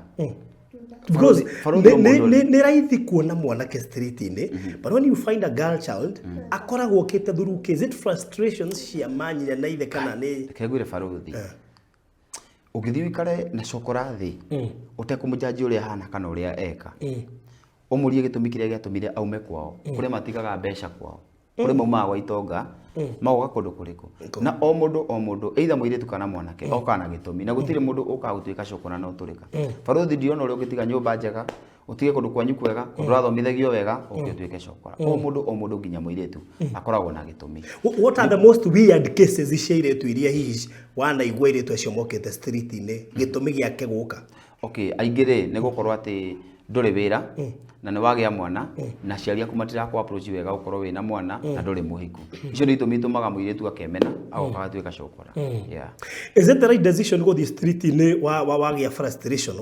Because Barũthi o mũndũ rĩ. Nĩ raithi kuona mwanake street-inĩ, but when you find a girl child, akoragwo okĩte through kĩ? Is it frustrations cia manyina na ithe kana nĩ Reke ngwĩre barũthi, ũngĩthiĩ ũikare na cokora thĩ ũtekũmũjanji ũrĩa ahana kana ũrĩa eka, ũmũrie gĩtũmi kĩrĩa gĩatũmire aume kwao, kũrĩa matigaga mbeca kwao, kũrĩa maumaga gwa itonga magoka kũndũ kũrĩkũ, na o mũndũ o mũndũ, either mũirĩtu kana mwanake, okaga na gĩtũmi, na gũtirĩ mũndũ ũkaga gũtuĩka cokora na ũtũrĩka. Barũthi, ndirona ũrĩa ũngĩtiga nyũmba njega, ũtige kũndũ kwanyu kwega, kũndũ ũrathomithagio wega, ũke ũtuĩke cokora. O mũndũ o mũndũ, nginya mũirĩtu, akoragwo na gĩtũmi. What are the most weird cases cia airĩtu iria hihi wanaigua airĩtu acio mokĩte street-inĩ, gĩtũmi gĩake gũka? Okay, aingĩ rĩ, nĩ gũkorwo atĩ ndũrĩ wĩra na nĩ wagĩa mwana na aciari aku matirakũ approach wega gũkorwo wĩna mwana na ndũrĩ mũhiku. Icio nĩ itũmi itũmaga mũirĩtu akemena agoka agatuĩka cokora, yeah. Is it the right decision gũthiĩ street-inĩ wagĩa frustration?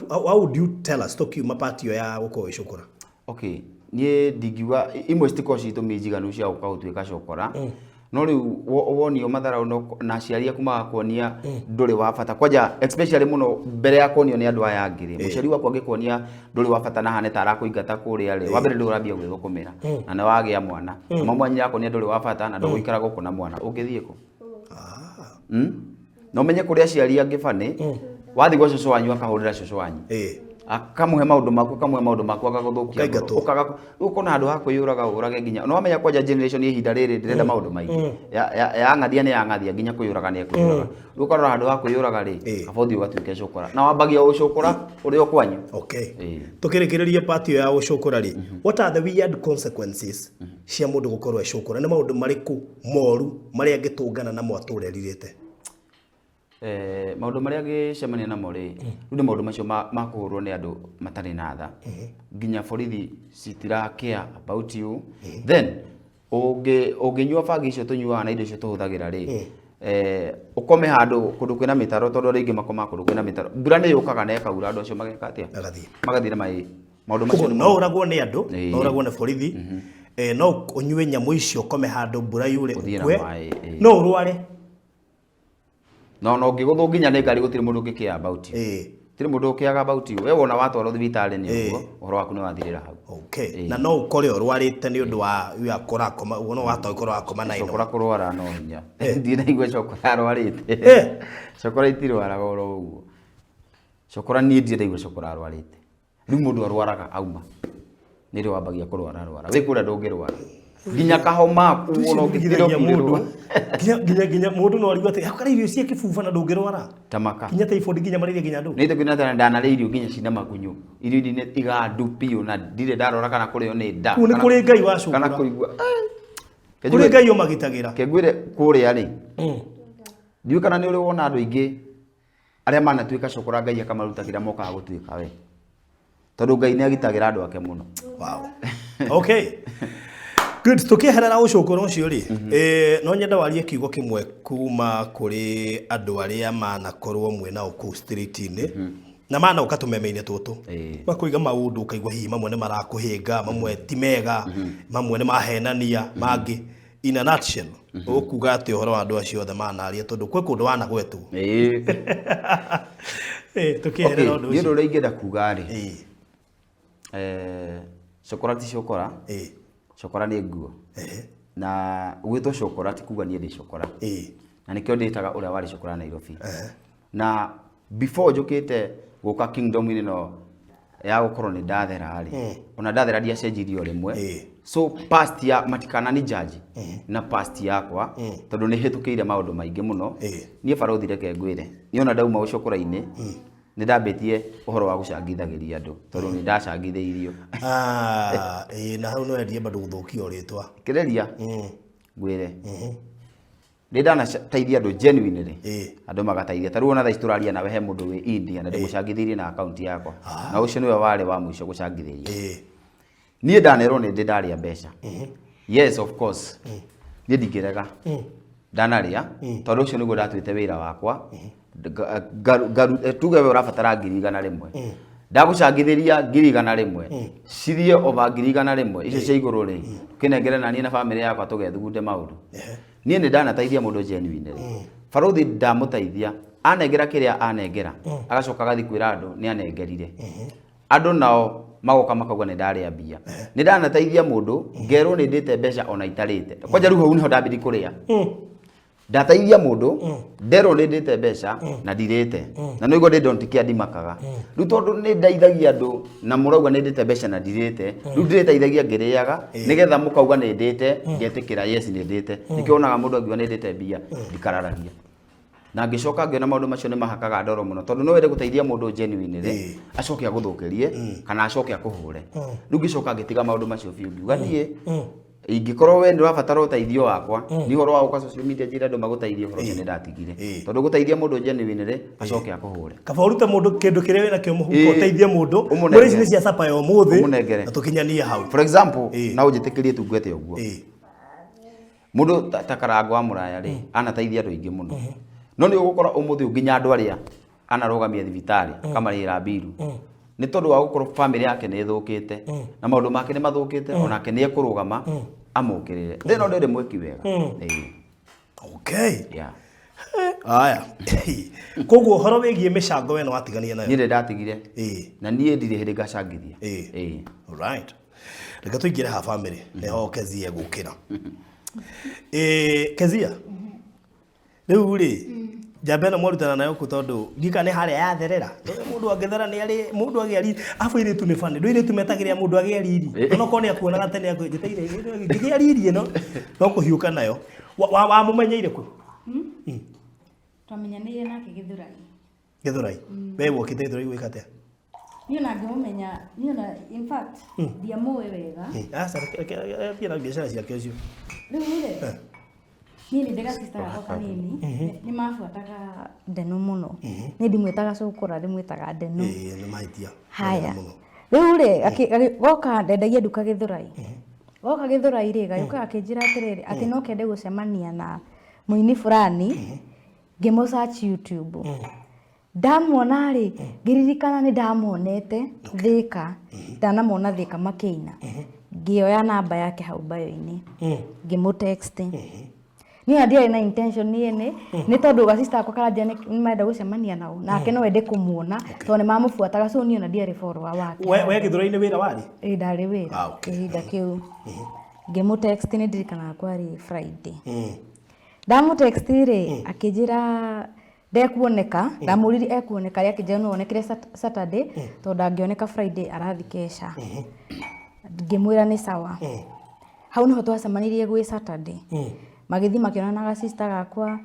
How would you tell us tũkiuma part ĩyo ya gũkorwo wĩ cũkũra? Okay, niĩ ndingiuga imwe citikorwo ci itũmi njiganu cia gũka gũtuĩka cokora, no rĩu wonio matharau na aciari aku magakuonia ndũrĩ wa bata, kwanja especially mũno mbere ya kuonio nĩ andũ aya angĩ rĩ, mũciari waku angĩkuonia ndũrĩ wa bata na hane ta arakũingata kũrĩa rĩ, wa mbere ndũrĩ ũrambia gwĩthũkũmĩra na nĩ wagĩa mwana, na mama akonia ndũrĩ wa bata na ndũgũikara gũkũ na mwana, ũngĩthiĩ kũ? Na ũmenye kũrĩ aciari angĩ bani, wathiĩ gwa cũcũ wanyu akahũrĩra cũcũ wanyu, akamũhe maũndũ maku, akamũhe maũndũ maku, agagũthũkia ngoro. Ũkaingatwo. Ũkaga rĩu ũkona handũ ha kwĩyũraga ũrage nginya no wamenya kwanja generation ya ihinda rĩrĩ ndĩrenda maũndũ maingĩ, ya ng'athia nĩ ya ng'athia, nginya kwĩyũraga nĩ ekwĩyũraga. Rĩu ũkarora handũ ha kwĩyũraga rĩ, kaba ũthiĩ ũgatuĩke cũkũra, na wambagia ũcũkũra ũrĩ o kwanyu. Okay. Tukĩrĩkĩrĩria part ĩyo ya gũcũkũra rĩ, what are the weird consequences cia mũndũ gũkorwo ecũkũra? Nĩ maũndũ marĩkũ moru marĩa angĩtũngana namo atũre erirĩte? Maũndũ marĩa angĩcemania namo rĩ, rĩu nĩ maũndũ macio ma kũhũrwo nĩ andũ matarĩ na tha, nginya borithi citira care about you. Then ũngĩnyua bangi icio tũnyuaga na indo icio tũhũthagĩra rĩ, ũkome handũ kũndũ kwĩna mĩtaro, tondũ andũ aingĩ makomaga kũndũ kwĩna mĩtaro, mbura nĩ yũkaga na ĩkaura, andũ acio mageka atĩa? Magathiĩ. Magathiĩ na maĩ. Maũndũ macio Koguo nĩ no ũragwo nĩ andũ, no ũragwo nĩ borithi, no ũnyue nyamũ icio, ũkome handũ mbura yure, Ũthiĩ na ũkue, maĩ, no ũrware. No ũngĩgũthwo nginya nĩ ngari, gũtirĩ mũndũ ũngĩkĩa about you. Gũtirĩ mũndũ ũkĩaga about you. We wona watwarwo thibitarĩ nĩ ũguo, ũhoro waku nĩ wathirĩra hau. Okay. Na no ũkore ũrwarĩte nĩ ũndũ wa ya kũrakoma ũguo, no wahota gũkorwo wakoma na ĩno. Cokora kũrwara no hinya. Ndirĩ ndaigua cokora arwarĩte. Cokora itirwaraga oro ũguo. Cokora niĩ ndirĩ ndaigua cokora arwarĩte. Rĩu mũndũ arwaraga auma, nĩrĩo wambagia kũrwara rwara. Wĩ kũrĩa ndũngĩrwara nginya kahoma kuo no Ndigithagia gĩtirĩ. Mũndũ nginya mũndũ no arigwo atĩ hakara irio cia kĩbuba na ndũngĩrwara. Tamaka. Nginya typhoid, nginya malaria, nginya ndũ. Nĩ tũkĩona ndanarĩa irio nginya cina magunyũ, irio iria nĩ igandu biũ, na ndirĩ ndarora kana kũrĩo nĩ nda. Kũu nĩ kũrĩ Ngai wacũkũra. Kana kũigua Kũrĩ Ngai ũmagitagĩra. Kengwĩre kũrĩa rĩ, ndiũĩ kana nĩ ũrĩ wona andũ aingĩ arĩa manatuĩka cokora, Ngai akamaruta kĩrĩa mokaga gũtuĩka we, tondũ Ngai nĩ agitagĩra andũ ake mũno. Wow. Okay. Good. Tukieherera ũcũkũrũ ũcio rĩ, no nyenda warie kiugo kĩmwe kuma kũrĩ andũ arĩa manakorwo mwĩnao kũu street-inĩ na manoka tũmeme-inĩ tũtũ, makoiga maũndũ ũkaigua hihi mamwe nĩ marakũhĩnga, mamwe ti mega, mamwe nĩ mahenania, mangĩ. In a nutshell, ũkuga atĩ ũhoro wa andũ acio othe manaria, tondũ kwĩ kũndũ wanagwetwo? Tukieherera ũndũ Niĩ ũcio. ũndũ ũrĩa ingĩenda kuga rĩ, cokora ti cokora. Cokora nĩ nguo, na gwĩtwo cokora ti kuga niĩ ndĩ cokora, na nĩkĩo ndĩtaga ũrĩa warĩ cokora Nairobi. Na before njũkĩte gũka kingdom-inĩ ĩno ya gũkorwo nĩ ndathera rĩ, ona ndathera ndiacenjirie o rĩmwe. So past ya matikanani judge na past yakwa, tondũ nĩ hĩtũkĩire maũndũ maingĩ mũno. Niĩ barũthi, reke ngwĩre, niĩ ona ndauma ũcokora-inĩ nĩ ndambĩtie ũhoro wa gũcangithagĩria andũ, tondũ nĩ ndacangithĩirio. Ah, na hau no endie bado gũthũkio rĩtwa. Kĩrĩria ngwĩre, nĩ ndanateithia andũ genuinely, andũ magateithia. Ta rĩu ona thaa ici tũraria nawe, he mũndũ wĩ India na ndĩmũcangithĩirie na akaunti yakwa, na ũcio nĩwe warĩ wa mũico gũcangithĩria. Niĩ ndanerwo nĩ ndĩ ndarĩa mbeca. Yes, of course, niĩ ndingĩrega ndanarĩa, tondũ ũcio nĩguo ndatuĩte wĩra wakwa. Tuge we ũrabatara 100,000, ndagũcangithĩria 100,000, cithiĩ over 100,000 icio cia igũrũ rĩ, kĩnengere na niĩ na bamĩrĩ yakwa tũgethugunde maũndũ. Niĩ nĩ ndanateithia mũndũ genuinely. Barothi ndamũteithia, anengera kĩrĩa anengera, agacoka agathiĩ kwĩra andũ nĩ anengerire. Andũ nao magoka makauga nĩ ndarĩa mbia. Nĩ ndanateithia mũndũ, ngerwo nĩ ndĩte mbeca ona itarĩte. Kwanja rĩu hau nĩho ndambirie kũrĩa. Ndateithia mũndũ, nderwo nĩ ndĩte mbeca na ndirĩte. Na nĩguo ndĩ don't care ndimakaga. Rĩu tondũ nĩ ndeithagia andũ na mũrauga nĩ ndĩte mbeca na ndirĩte, rĩu ndĩrĩteithagia ngĩrĩaga nĩgetha mũkauga nĩ ndĩte, ngetĩkĩra yes nĩ ndĩte. Nĩkĩo wonaga mũndũ angiuga nĩ ndĩte mbia, ndikararagia. Na ngĩcoka ngĩona maũndũ macio nĩ mahakaga ndoro mũno tondũ no wende gũteithia mũndũ genuinely acoke agũthũkĩrie kana acoke akũhũre. Rĩu ngĩcoka ngĩtiga maũndũ macio biũ ngiuga niĩ ingĩkorwo we nĩ ũrabatara ũteithio wakwa nĩ ũhoro wa gũka social media njĩre andũ magũteithie ũhoro ũcio nĩ ndatigire tondũ gũteithia mũndũ genuinely acoke akũhũre. Kaba ũrute mũndũ kĩndũ kĩrĩa wĩna kĩo mũhuko Ĩĩ. ũteithie mũndũ. Ũmũnengere. Mbũri ici nĩ cia capa ya ũmũthĩ Ũmũnengere. na tũkinyanie hau. For example, Ĩĩ. na ũnjĩtĩkĩrie tu ngwete ũguo. Ĩĩ. Mũndũ ta Karango wa Mũraya rĩ, anateithia andũ aingĩ mũno. No nĩ ũgũkora ũmũthĩ ũyũ nginya andũ arĩa anarũgamia thibitarĩ akamarĩhĩra mbiru nĩ tondũ wa gũkorwo famĩlĩ yake nĩ ĩthũkĩte na maũndũ make nĩ mathũkĩte onake nĩ ekũrũgama amũkĩrĩre. Thĩna ndĩrĩ mwĩki wega. Ĩĩ. Okay. Yeah. Aya. Koguo ũhoro wĩgiĩ mĩcango we nĩ watigania nayo. Niĩ nĩ ndatigire. Ĩĩ. Na niĩ ndirĩ hĩndĩ ngacangithia. Ĩĩ. Ĩĩ. Alright. Reke tũingĩre ha family nĩho Kezia egũkĩra. Ĩĩ Kezia. Rĩu rĩ njamba ĩno mwarutana nayo kũ tondũ ndika nĩ harĩa yatherera. Tondũ mũndũ angĩthera nĩ arĩ mũndũ agĩa riri. Abu airĩtu nĩ funny. Ndũ airĩtu metagĩrĩra mũndũ agĩa riri. Onokorwo nĩ akuonaga tene akwĩnjĩtĩire ngĩgĩa riri ĩno no kũhiũka nayo. Wamũmenyeire kũ? Twamenyanĩire nake Gĩthũrai. Gĩthũrai. We wokĩte Gĩthũrai gwĩka atĩa? Niĩ ona ngĩmũmenya, niĩ ona in fact ndiamũĩ wega. Aca reke athiĩ na biacara ciake ũcio. Rĩu rĩ, niĩ nĩ ndĩ gacista gakwa kanini, nĩ mabuataga Ndeno mũno. Niĩ ndimwĩtaga cũkũra, ndĩmwĩtaga Ndeno. Ĩĩ nĩ mahĩtia. Haya. Mũno. Rĩu rĩ, goka ndendagia nduka Gĩthũrai. Goka Gĩthũrai rĩ, gagĩũka gakĩnjĩra atĩrĩrĩ, atĩ no kende gũcemania na mũini fulani, ngĩmũ search YouTube. Ndamuona rĩ, ngĩririkana nĩ ndamuonete Thĩka, ndanamona Thĩka makĩina. Ngĩoya namba yake hau bio-inĩ, ngĩmũ text. Niĩ ona ndiarĩ na intention niĩ nĩ tondũ gacista gakwa karanjĩra nĩ marenda gũcemania nao, nake no ende kũmuona tondũ nĩ mamũbuataga, so niĩ ona ndiarĩ follower wake. We Gĩthũrai-inĩ wĩra warĩ? Ĩĩ ndarĩ wĩra Ah, okay. kĩhinda kĩu. Ngĩmũ text nĩ ndirikanaga kwarĩ Friday. Ndamũ text rĩ, akĩnjĩra ndekuoneka, ndamũririe ekuoneka rĩ, akĩnjĩra no onekire Saturday tondũ ndangĩoneka Friday arathiĩ kesha. Ngĩmwĩra nĩ sawa. Hau nĩho twacemanirie gwĩ Saturday. Magĩthiĩ makĩonana na gacista gakwa,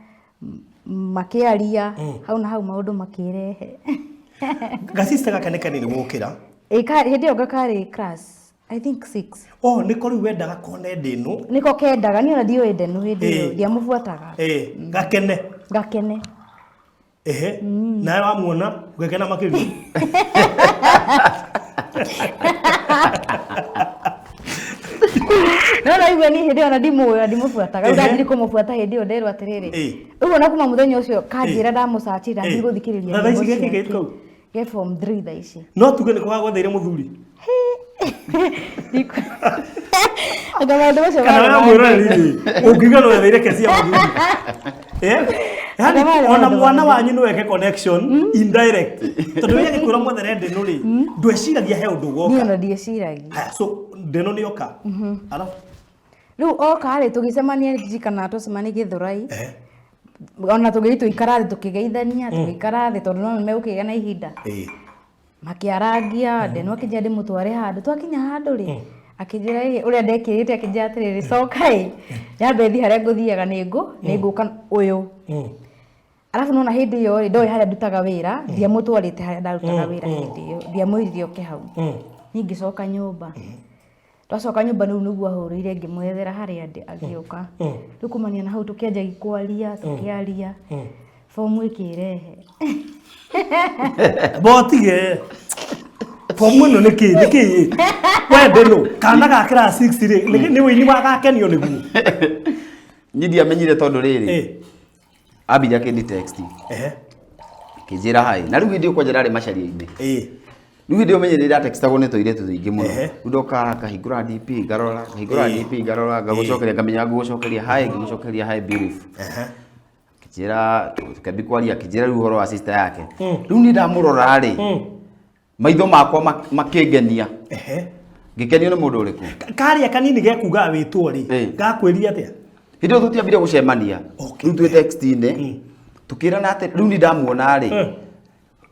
makĩaria, hau na hau maũndũ makĩrehe. Gacista gaka nĩ kanini gũkĩra. Ĩĩ hĩndĩ ĩyo karĩ class I think 6. Oh, nĩko rĩu wendaga kone ndĩnũ. Nĩko kendaga, niĩ ona ndiũĩ Ndeno hĩndĩ ĩyo, Ĩĩ. ndiamũbuataga. Ĩĩ, gakene. Gakene. Ehe. Nawe wamuona ũgĩkena makĩria. No naigua niĩ hĩndĩ ĩyo ona ndimũĩ ona ndimũbuataga. Rĩu Ehe. ndanjire kũmũbuata hĩndĩ ĩyo nderwo atĩrĩrĩ. Ĩĩ. Rĩu ona kuma mũthenya ũcio kanjĩra ndamũcachira ndanjire gũthikĩrĩria Na thaa ici nyĩmbo gĩkĩ ciake. kau? Ge form 3 thaa ici. No tuge nĩko gagwetheire mũthuri. Anga maũndũ macio Kana marĩ we ma mwĩroreri rĩ, ũngiuga no wetheire Kezia mũthuri. Eh? Yaani Anga marĩ ona maũndũ mwana ma- wanyu no eke connection indirect. Tondũ we agĩkwĩra mwethere ndĩnũ rĩ, ndweciragia he ũndũ Niĩ ũgoka. ona ndieciragia. Haya, so ndĩnũ nĩ oka. Alafu Rĩu oka rĩ tũgĩcemania ndirikanaga twacemania Gĩthũrai. eh Ona tũgĩthiĩ tũgĩikara thĩ tũkĩgeithania tũgĩikara thĩ tondũ no nĩmegũkĩgĩa na ihinda. eh Makĩarangia Ndeno akĩnjĩra ndĩmũtware handũ. Twakinya handũ rĩ, akĩnjĩra ĩ ũrĩa ndekĩrĩte akĩnjĩra atĩrĩrĩ coka ĩ nyambe thiĩ harĩa ngũthiaga nĩ ngũka ũyũ. Arabu nona hĩndĩ ĩyo rĩ ndoĩ harĩa ndutaga wĩra, ndiamũtwarĩte harĩa ndarutaga wĩra hĩndĩ ĩyo, ndiamwĩrire oke hau. Niĩ ngĩcoka nyũmba. Twacoka nyũmba rĩu nĩguo ahũrĩire ngĩmwethera harĩa ndĩ agĩũka. Rĩu kumania na hau tũkĩanjia kwaria, tũkĩaria, fomu ĩkĩrehe. Botige. Fomu ĩno nĩ kĩ? Nĩ kĩ? We ndĩnũ, kana ga class 6 rĩ, nĩ ũini wa gakenio nĩguo. Niĩ ndiamenyire tondũ rĩrĩ, Eh. ambire akĩndi text Ehe. akĩnjĩra hi. Na rĩu hĩndĩ ĩyo kwanja ndarĩ macaria-inĩ. Eh. Rĩu hĩndĩ ĩyo menye nĩndatextagwo nĩ tũirĩtu tũingĩ mũno. Ehe. Rĩu ndoka ngahingũra DP ngarora, ngahingũra Ĩĩ. DP ngarora, ngagũcokeria ngamenya ngũgũcokeria hi, ngĩmũcokeria hi beautiful. Ehe. Akĩnjĩra tũkĩambia kwaria, akĩnjĩra rĩu ũhoro wa sister yake. Rĩu niĩ ndamũrora rĩ, maitho makwa makĩngenia. Ehe. Ngĩkenio nĩ mũndũ ũrĩkũ? Karia kanini gekugaga wĩtwo rĩ, Ĩĩ. gakwĩrire atĩa? Hĩndĩ ĩyo tũtiambire gũcemania. Okay. Rĩu twĩ text-inĩ, tũkĩrana atĩ rĩu niĩ ndamuona rĩ,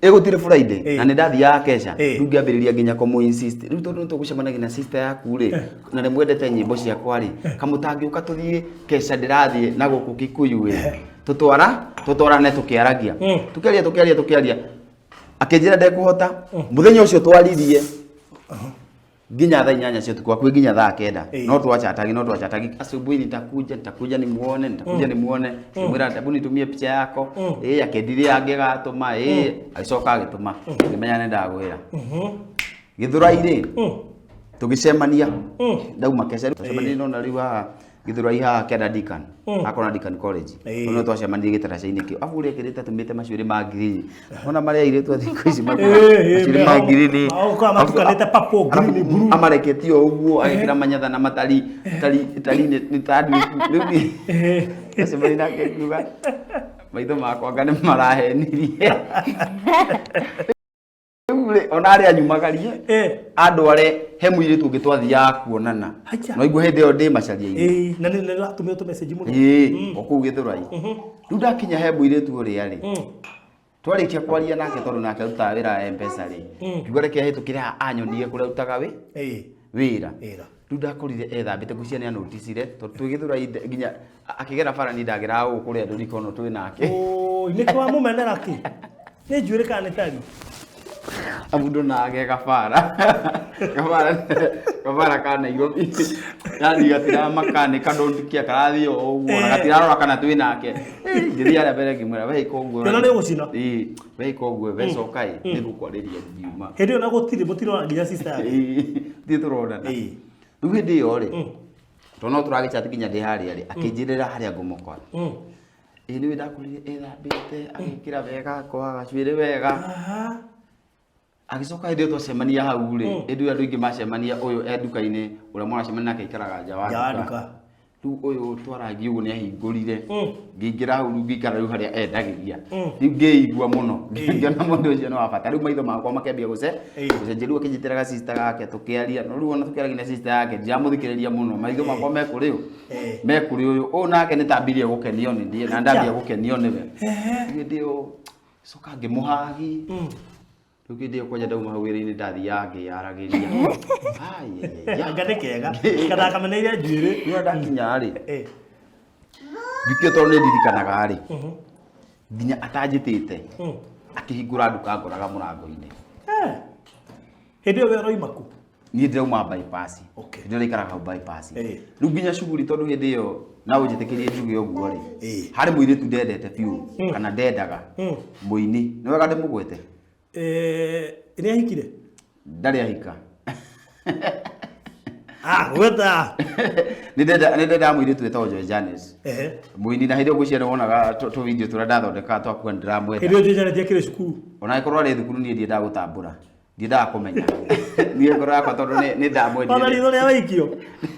ĩgũtirĩ Friday Ĩĩ. na nĩ ndathiaga kesha. Ĩĩ. Rĩu ngĩambĩrĩria nginya kũmũ insist rĩu tondũ nĩtũgũcemanagia na sister yaku rĩ, na nĩ mwendete nyĩmbo ciakwa rĩ, kamũtangĩũka tũthiĩ kesha ndĩrathiĩ na gũkũ Kikuyu rĩ, tũtwara tũtwarane tũkĩaragia, tũkĩaria tũkĩaria tũkĩaria, akĩnjĩra ndekũhota. Mũthenya ũcio twaririe nginya thaa 8 cia ũtukũ, hakuhĩ nginya thaa 9. Ĩĩ. No twachatagi, no twachatagi, asubuhi nitakuja, nitakuja nimuone, nitakuja nimuone. Ngĩmwĩra hebu nitumie picha yako. Ĩĩ, akĩndirie angĩgatũma. Ĩĩ, agĩcoka agĩtũma, ngĩmenya nĩ ndagwĩra Gĩthũrai rĩ, tũgĩcemania ndauma kesha, tũcemania nona rĩu haha Gĩthũrai, haha kĩanda Deakin, hakona Deakin College. Ĩĩ. No twacemanirie gĩtaraca-inĩ kĩu, abu ũrĩa ekĩrĩte atũmĩte macuĩrĩ ma ngirini, ona marĩa airĩtu a thikũ ici macuĩrĩ ma ngirini. Maũkaga matukanĩte purple, green, blue. Amareketie o ũguo, agekĩra manyatha na matari tari tari nĩ ta rĩu niĩ ndacemania nake ngiuga maitho makwa anga nĩ marahenirie. Rĩu rĩ, ona arĩa anyumagarie andware he mũirĩtu ũngĩ twathiaga kuonana. Hacha. No igua hĩndĩ ĩyo ndĩ macaria-inĩ. Ĩĩ, na nĩ nĩratũmĩrwo tũmessage mũno. Ĩĩ, o kũu Gĩthũrai. Rĩu ndakinya he mũirĩtu ũrĩa rĩ, twarĩkia kwaria nake, tondũ nake arutaga wĩra wa M-Pesa rĩ, ngiuga reke ahĩtũkĩre haha anyonie kũrĩa arutaga wĩra. Wĩra. Rĩu ndakorire ethambĩte, ngwĩciria nĩ anoticire tondũ twĩ Gĩthũrai nginya akĩgera bara niĩ ndageraga gũkũ kũrĩa ndũrikono twĩ nake. Oi, nĩkĩ wamũmenera kĩ? Nĩ njuĩrĩ kana nĩ tari? Amu ndonage kabara kabara kabara ka Nairobi, yani gatiramakanika, ndondikia karathiĩ o ũguo na gatirarora kana twĩ nake. Ngĩthiĩ harĩa mbere ngĩmwĩra we ĩka ũguo. Kĩona nĩ ũgũcina. Ĩĩ, we ĩka ũguo, we coka ĩ, nĩngũkwarĩria ngiuma. Hĩndĩ ĩyo na gũtirĩ mũtirona nginya sister yake. Ĩĩ, thiĩ tũronana. Rĩu hĩndĩ ĩyo rĩ, tondũ no tũragĩchat nginya ndĩ harĩa rĩ, akĩnjĩrĩra harĩa ngũmũkora. Ĩĩ, nĩwe ndakorire ethambĩte, agĩkĩra wega, akoha gacuĩrĩ wega. Agĩcoka hĩndĩ ĩyo twacemania hau rĩ, hĩndĩ ĩyo andũ aingĩ macemania, ũyũ e nduka-inĩ, ũrĩa mũracemania nake aikaraga nja wa Nja wa nduka. nduka. Rĩu ũyũ twarangia ũguo nĩ ahingũrire, ngĩingĩra hau, rĩu ngĩikara rĩu harĩa endagĩria, rĩu ngĩigua mũno ngĩona mũndũ ũcio nĩ wa bata. Rĩu maitho makwa makĩambia gũcenjia. Rĩu akĩnjĩtĩra ga sister gake tũkĩaria, no rĩu ona tũkĩaragia na sister yake ndiramũthikĩrĩria mũno, maitho makwa me kũrĩ ũ, me kũrĩ ũyũ. Ũyũ nake nĩ tambirie gũkenio nĩ niĩ na ndambia gũkenio nĩwe. Hĩndĩ ĩyo coka ngĩmũhagi. Rĩu hĩndĩ ĩyo kwanja ndauma hau wĩra-inĩ, ndathiaga ngĩyaragĩria. Ai, Anga nĩ kega kana kameneire njuĩrĩ. Rĩu ndakinya rĩ, thikio tondũ nĩ ndirikanaga rĩ, nginya atanjĩtĩte akĩhingũra nduka ngoraga mũrango-inĩ. Hĩndĩ ĩyo we ũroima kũ? Niĩ ndĩrauma bypass. Okay. Ndĩraikaraga ikaraga hau bypass. Ĩĩ. Rĩu nginya shughuli, tondũ hĩndĩ ĩyo na ũnjĩtĩkĩrie njuge ũguo rĩ, Ĩĩ. harĩ mũirĩtu ndendete biũ kana ndendaga, mũini, nĩ wega ndĩmũgwete. Nĩ ahikire? Ndarĩ ahika. Ah, gweta. Nĩ ndendaga mũirĩtu wĩtagwo Joy Janes, mũini, na hĩndĩ ĩyo ngwĩciria nĩ wonaga tũ video tũrĩa ndathondekaga twakuga nĩ ndĩramwenda. Hĩndĩ ĩyo Joy Janet akĩrĩ cukuru. Ona angĩkorwo arĩ thukuru, niĩ ndiendaga gũtambũra, ndiendaga kũmenya niĩ ngoro yakwa tondũ nĩ ndamwendire. Ona ritho rĩa waikio.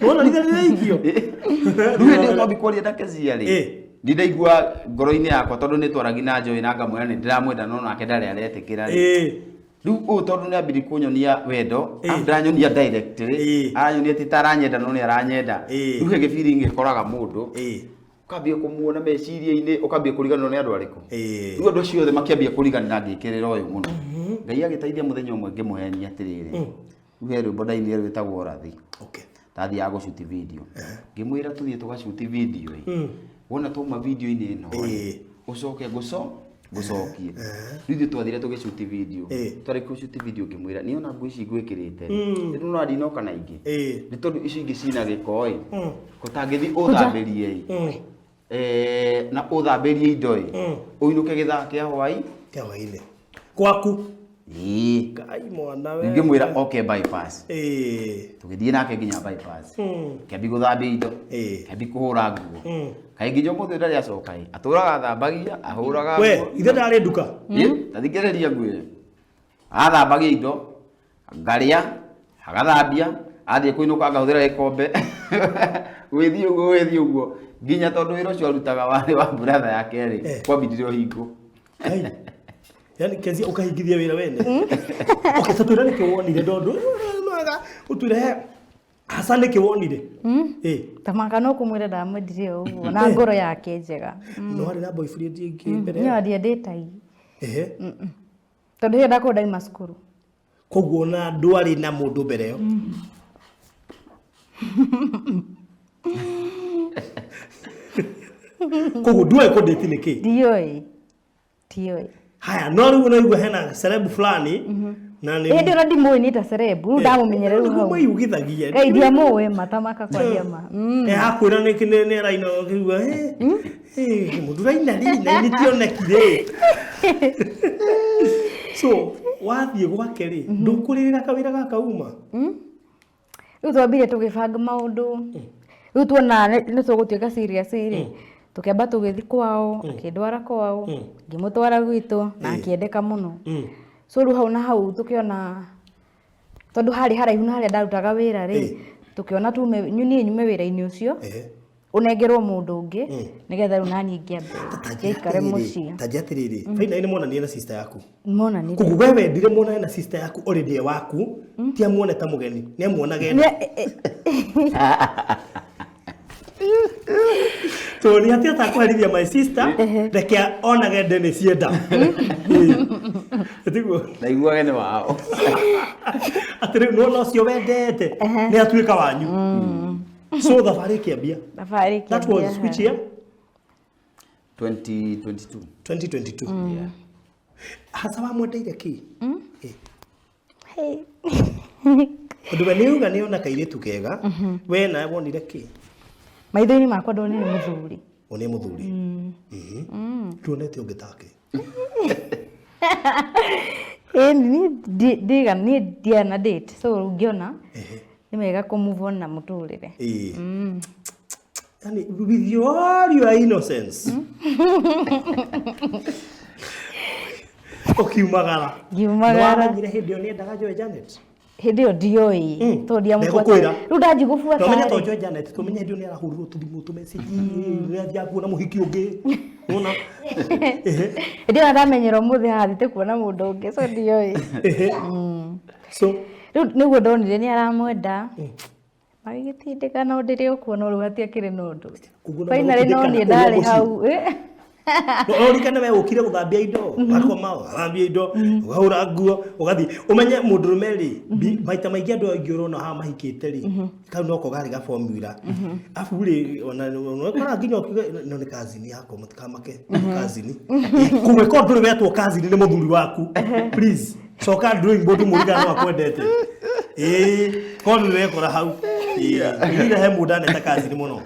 Ona ritho rĩa waikio. Rĩu hĩndĩ ĩyo twambi kwaria na Kezia rĩ, Ĩĩ. ndindaigua ngoro-inĩ yakwa, tondũ nĩ twaragia na Joy na ngamwĩra nĩ ndĩramwenda, no nake ndarĩ aretĩkĩra rĩ. Rĩu ũyũ tondũ nĩ ambirie kũnyonia wendo, ndanyonia direct rĩ, aranyonia ti ta aranyenda no nĩ aranyenda. Rĩu he gĩbiri gĩkoraga mũndũ, ũkambia kũmuona meciria-inĩ, ũkambia kũriganĩrwo nĩ andũ arĩkũ. Rĩu andũ acio othe makĩambia kũriganĩra, ngĩkĩrĩra ũyũ mũno. Ngai agĩteithia, mũthenya ũmwe ngĩmũhenia atĩrĩrĩ, rĩu he rwĩmbo ndainire rwĩtagwo Ũrathi. Ndathiaga gũcuti video, ngĩmwĩra tũthiĩ tũgacuti video ĩ, wona twauma video-inĩ ĩno rĩ, ũcoke ngũcokie. Rĩu ithuĩ twathire tũgĩcuti video. Twarĩ gũcuti video, ngĩmwĩra niĩ ona nguo ici ngwĩkĩrĩte rĩ, nĩ ndinoka na ingĩ, nĩ tondũ icio ingĩ cina gĩko ĩ, kũtangĩthiĩ ũthambĩrie ĩ, na ũthambĩrie indo ĩ, ũinũke gĩthaa kĩa hwaĩ. Kĩa hwaĩ-inĩ. Gwaku. Ĩĩ. Ngai mwana we. Ngĩmwĩra okay, bypass. Tũgĩthiĩ nake nginya bypass, kĩambi gũthambia indo, kĩambi kũhũra nguo. Kaĩ nginya ũmũthĩ ndarĩ acoka ĩ, atũraga athambagia, ahũraga We, nguo. ithe ndarĩ nduka. Ĩ, ta thikĩrĩria ngwĩre, athambagia indo. Ngarĩa, agathambia, athiĩ kũinũka ngahũthĩra gĩkombe. Gwĩthiĩ ũguo gwĩthiĩ ũguo nginya tondũ wĩra ũcio arutaga warĩ wa brother yake rĩ, kwambindire ũhingo. Kai. Yani Kezia ukahingithia wĩra wene. Okay, ta twĩra nĩkĩ wonire ndondu. Nwega, ũtwĩre he hasa nĩkĩ wonire. Eh, Tamaka no kũmwĩra ndamwendire o ũguo na ngoro yake njega. No harĩ na boyfriend ĩngĩ mbere. Niĩ ndiendĩtai. Ehe. Tondũ hĩndĩ ndakorwo ndaima cukuru. Koguo ona ndwarĩ na mũndũ mbere ĩyo. Koguo ndũĩ kũndĩti nĩ kĩ. Ndiũĩ. Ndiũĩ. Haya, no rĩu ũraigua hena celeb fulani na nĩ Hĩndĩ ĩyo ndimũĩ nĩ ta celeb, rĩu ndamũmenyera rĩu hau. Maiyugithagia. Ngai ndiamũĩ matamaka kwaria ma. Eh, akwĩra nĩ nĩ nĩ araina ũkĩigua eh eh mũndũ ũraina rĩ na nĩ tionekire. So wathiĩ gwake rĩ ndũkũrĩrĩra kawĩra gaka uma. Rĩu twambire tũgĩbanga maũndũ. Rĩu tuona nĩ tũgũtuĩka serious rĩ, tũkĩamba tũgĩthiĩ kwao, akĩndwara kwao, ngĩmũtwara gwitũ na akĩendeka mũno. So rĩu hau na hau tũkĩona tondũ harĩ haraihu na harĩa ndarutaga wĩra rĩ, tũkĩona tume niĩ nyume wĩra-inĩ ũcio, ũnengerwo mũndũ ũngĩ nĩgetha rĩu naniĩ ngĩambe ngĩikare mũciĩ. Ta njĩra atĩrĩrĩ, finally nĩ monanire na sister yaku. Monanire. Koguo we wendire monane na sister yaku already e waku, ti amuone ta mũgeni, nĩ amuonage ena. So nĩ atĩ atakũherithia my sister, reke onage nde nĩ cienda. Tiguo. Ndaiguage nĩ wao. Atĩ rĩu nĩwona ũcio wendete, nĩ atuĩka wanyu. So thabarĩ ĩkĩambia. Thabarĩ That was ĩkĩambia. which year? 2022. 2022. Yeah. Hasa wamwendeire kĩ? Eh. Hey. Tondũ we nĩ uga nĩ ona kairĩtu kega, we nawe wonire kĩ? Maitho-inĩ makwa ndonire mũthuri. Wonire mũthuri. Nduonete ũngĩ take. Ĩĩ niĩ ndiga niĩ ndiana date so rĩu ngĩona nĩ wega kũ move on na mũtũrĩre. Ĩĩ. Yani with your all your innocence. Ũkiumagara. Ngiumagara. Nĩwamenyire hĩndĩ ĩyo nĩendaga Joy Janet? Hĩndĩ ĩyo ndioĩ tondũ ndiamũbuata. Ndegũkwĩra. Rĩu ndanji gũbuata Twamenya to rĩ, Joy Janet, tũmenye hĩndĩ ĩyo nĩarahũrirwo tũthimũ tũmessage, nĩathiaga kuona mũhiki ũngĩ. Nĩwona? Ehe. hĩndĩ ĩyo ndamenyera ũmũthĩ haha thiĩte kuona mũndũ ũngĩ so ndioĩ. Ehe. So Rĩu nĩguo ndonire nĩ aramwenda. Magĩgĩtindĩka no ndĩrĩ o kuo no rĩu hatiakĩrĩ na ũndũ. Ũguo no Finally no magũtindĩka niĩ na ndarĩ ũrĩa mũciĩ. hau. Eh. No ũririkane we ũkire gũthambia indo, ũgakoma, ũgathambia indo, ũkahũra nguo, ũgathiĩ. Ũmenye mũndũrũme rĩ, maita maingĩ andũ aingĩ ũrona haha mahikĩte rĩ, kau noko garĩ ga formula. Abu rĩ, ona ũkora nginya ũkiuga no nĩ cousin yakwa, mũtikamake, cousin. Kũgwe korwo ndũrĩ wetwo cousin nĩ mũthuri waku, please, coka drawing board mũririkane no akwendete. Ĩĩ, korwo ndũrĩ wekora hau. Ĩĩ, niĩ he mũndũ aneta cousin mũno.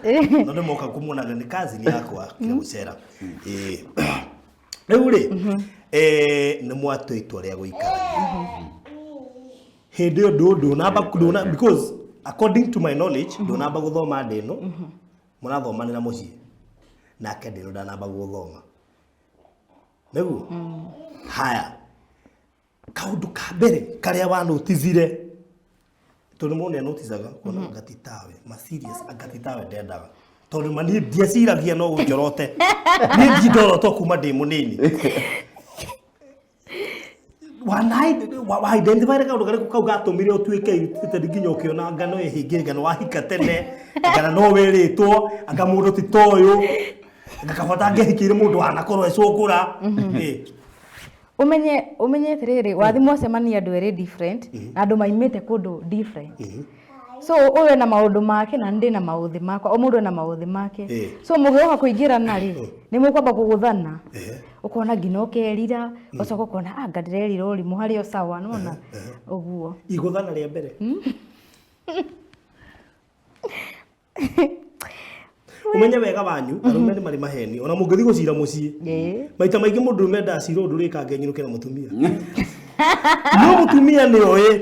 No ndĩmoka kũmuonaga nĩ cousin yakwa kĩra gũcera. Ĩĩ. Rĩu rĩ, nĩ mwatua itua rĩa gũikarania. Hĩndĩ ĩyo ndũnamba ndũna because according to my knowledge ndũnamba gũthoma ndĩ ĩno, mũrathomanĩra mũciĩ nake ndĩ ĩno ndanamba gũthoma. Nĩguo? Haya, kaũndũ ka mbere karĩa wanotizire tondũ mũndũ nĩanoticaga kuona ngati tawe ma serious ngati tawe ndendaga tondũ ma niĩ ndieciragia no ũnjorote niĩ ndindorotwo kuma ndĩ mũnini wa identify kaũndũ karĩkũ kau gatũmire ũtuĩke irritated nginya ũkĩona ngano ĩhingĩre ngano wahika tene ngana no wĩrĩtwo anga mũndũ ti ta ũyũ anga kabata angĩahikĩire mũndũ wanakorwo ecũkũra. Ĩ. Ũmenye ũmenye atĩrĩrĩ, wathi mwacemania andũ erĩ different na andũ maimĩte kũndũ different. So ũyũ ena maũndũ make na ndĩ na maũthĩ makwa, o mũndũ ena maũthĩ make. So mũgĩũka kũingĩrana rĩ, nĩ mũkwamba kũgũthana. Ũkona nginya ũkerira, ũgacoka ũkona anga ndĩrerira ũrimũ harĩ o sawa, nĩwona? Ũguo. Igũthana rĩa mbere. Ũmenye wega wanyu, arũme nĩ marĩ maheni, ona mũngĩthiĩ gũcira mũciĩ. Maita maingĩ mũndũrũme ndacira ũndũ ũrĩka ngenyũrũke na mũtumia. No mũtumia nĩ oĩ.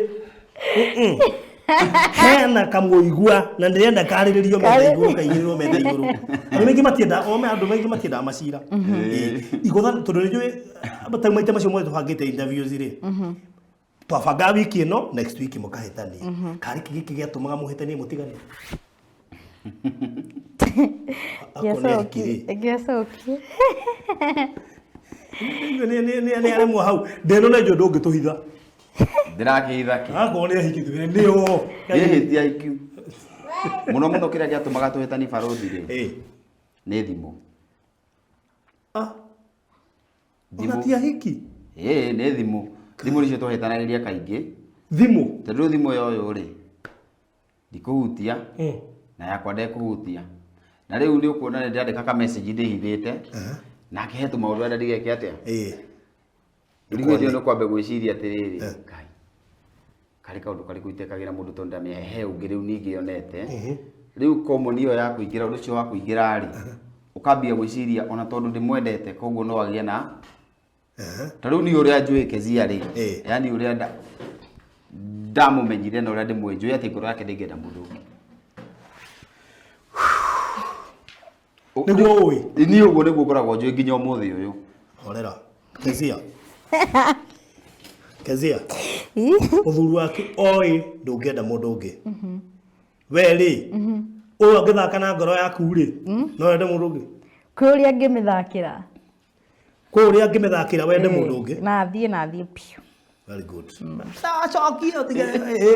Hena kamũigua na ndĩrenda karĩrĩrio metha igũrũ kaigĩrĩrwo metha igũrũ. Andũ aingĩ matienda, ome andũ aingĩ matiendaga macira. Igũtha tondũ nĩ njũĩ ta maita macio mothe tũbangĩte interviews rĩ. Twabanga wiki ĩno, next week mũkahĩtania. Karĩ kĩ gĩkĩ gĩatũmaga mũhĩtanie mũtigane? Akorwo nĩ ahiki rĩ. Ngĩacokia. Nĩ aremwo hau. Ndĩno nĩ njũĩ ndũngĩtũhitha. Ndĩrakĩhitha kĩ? Akorwo nĩ ahiki tũgĩre nĩ o. Niĩ hĩtia ahiki. Mũno mũno kĩrĩa gĩatũmaga tũhĩtani barũthi rĩ, nĩ thimũ. Ah. Thimũ. Ona ti ahiki. Ĩĩ nĩ thimũ. Thimũ nĩcio twahĩtanagĩria kaingĩ. Thimũ. Tondũ thimũ ya ũyũ rĩ, ndikũhutia na yakwa ndekũhutia. Na rĩu nĩ ũkuona nĩ ndĩrandĩka ka message ndĩhithĩte. Nake he tũmaũndũ arenda ndigeke atĩa. Rĩu hĩndĩ ĩyo nĩ kwamba gwĩciria atĩrĩrĩ, Ngai, karĩ kaũndũ karĩkũ itekagĩra mũndũ tondũ ndamenya he ũngĩ rĩu ningĩ yonete. Rĩu common ĩyo ya kũingĩra, ũndũ ũcio wa kũingĩra rĩ, ũkambia gwĩciria ona tondũ ndĩmwendete koguo no agĩe na ta rĩu niĩ ũrĩa njũĩ Kezia rĩ, yani ũrĩa ndamũmenyire na ũrĩa ndĩmũĩ, njũĩ atĩ ngoro yake ndĩngĩenda mũndũ ũngĩ. Nĩguo ũĩ? Niĩ ũguo nĩguo ngoragwo njũĩ nginya ũmũthĩ ũyũ. Horera. Kezia. Kezia. Mũthuri waku oĩ ndũngĩenda mũndũ ũngĩ. We rĩ, ũyũ angĩthaka na ngoro yaku rĩ, no wende mũndũ ũngĩ? Kwĩ ũrĩa angĩmĩthakĩra. Kwĩ ũrĩa angĩmĩthakĩra wende mũndũ ũngĩ? Na athiĩ na athiĩ biũ. Very good. Acokie ũtige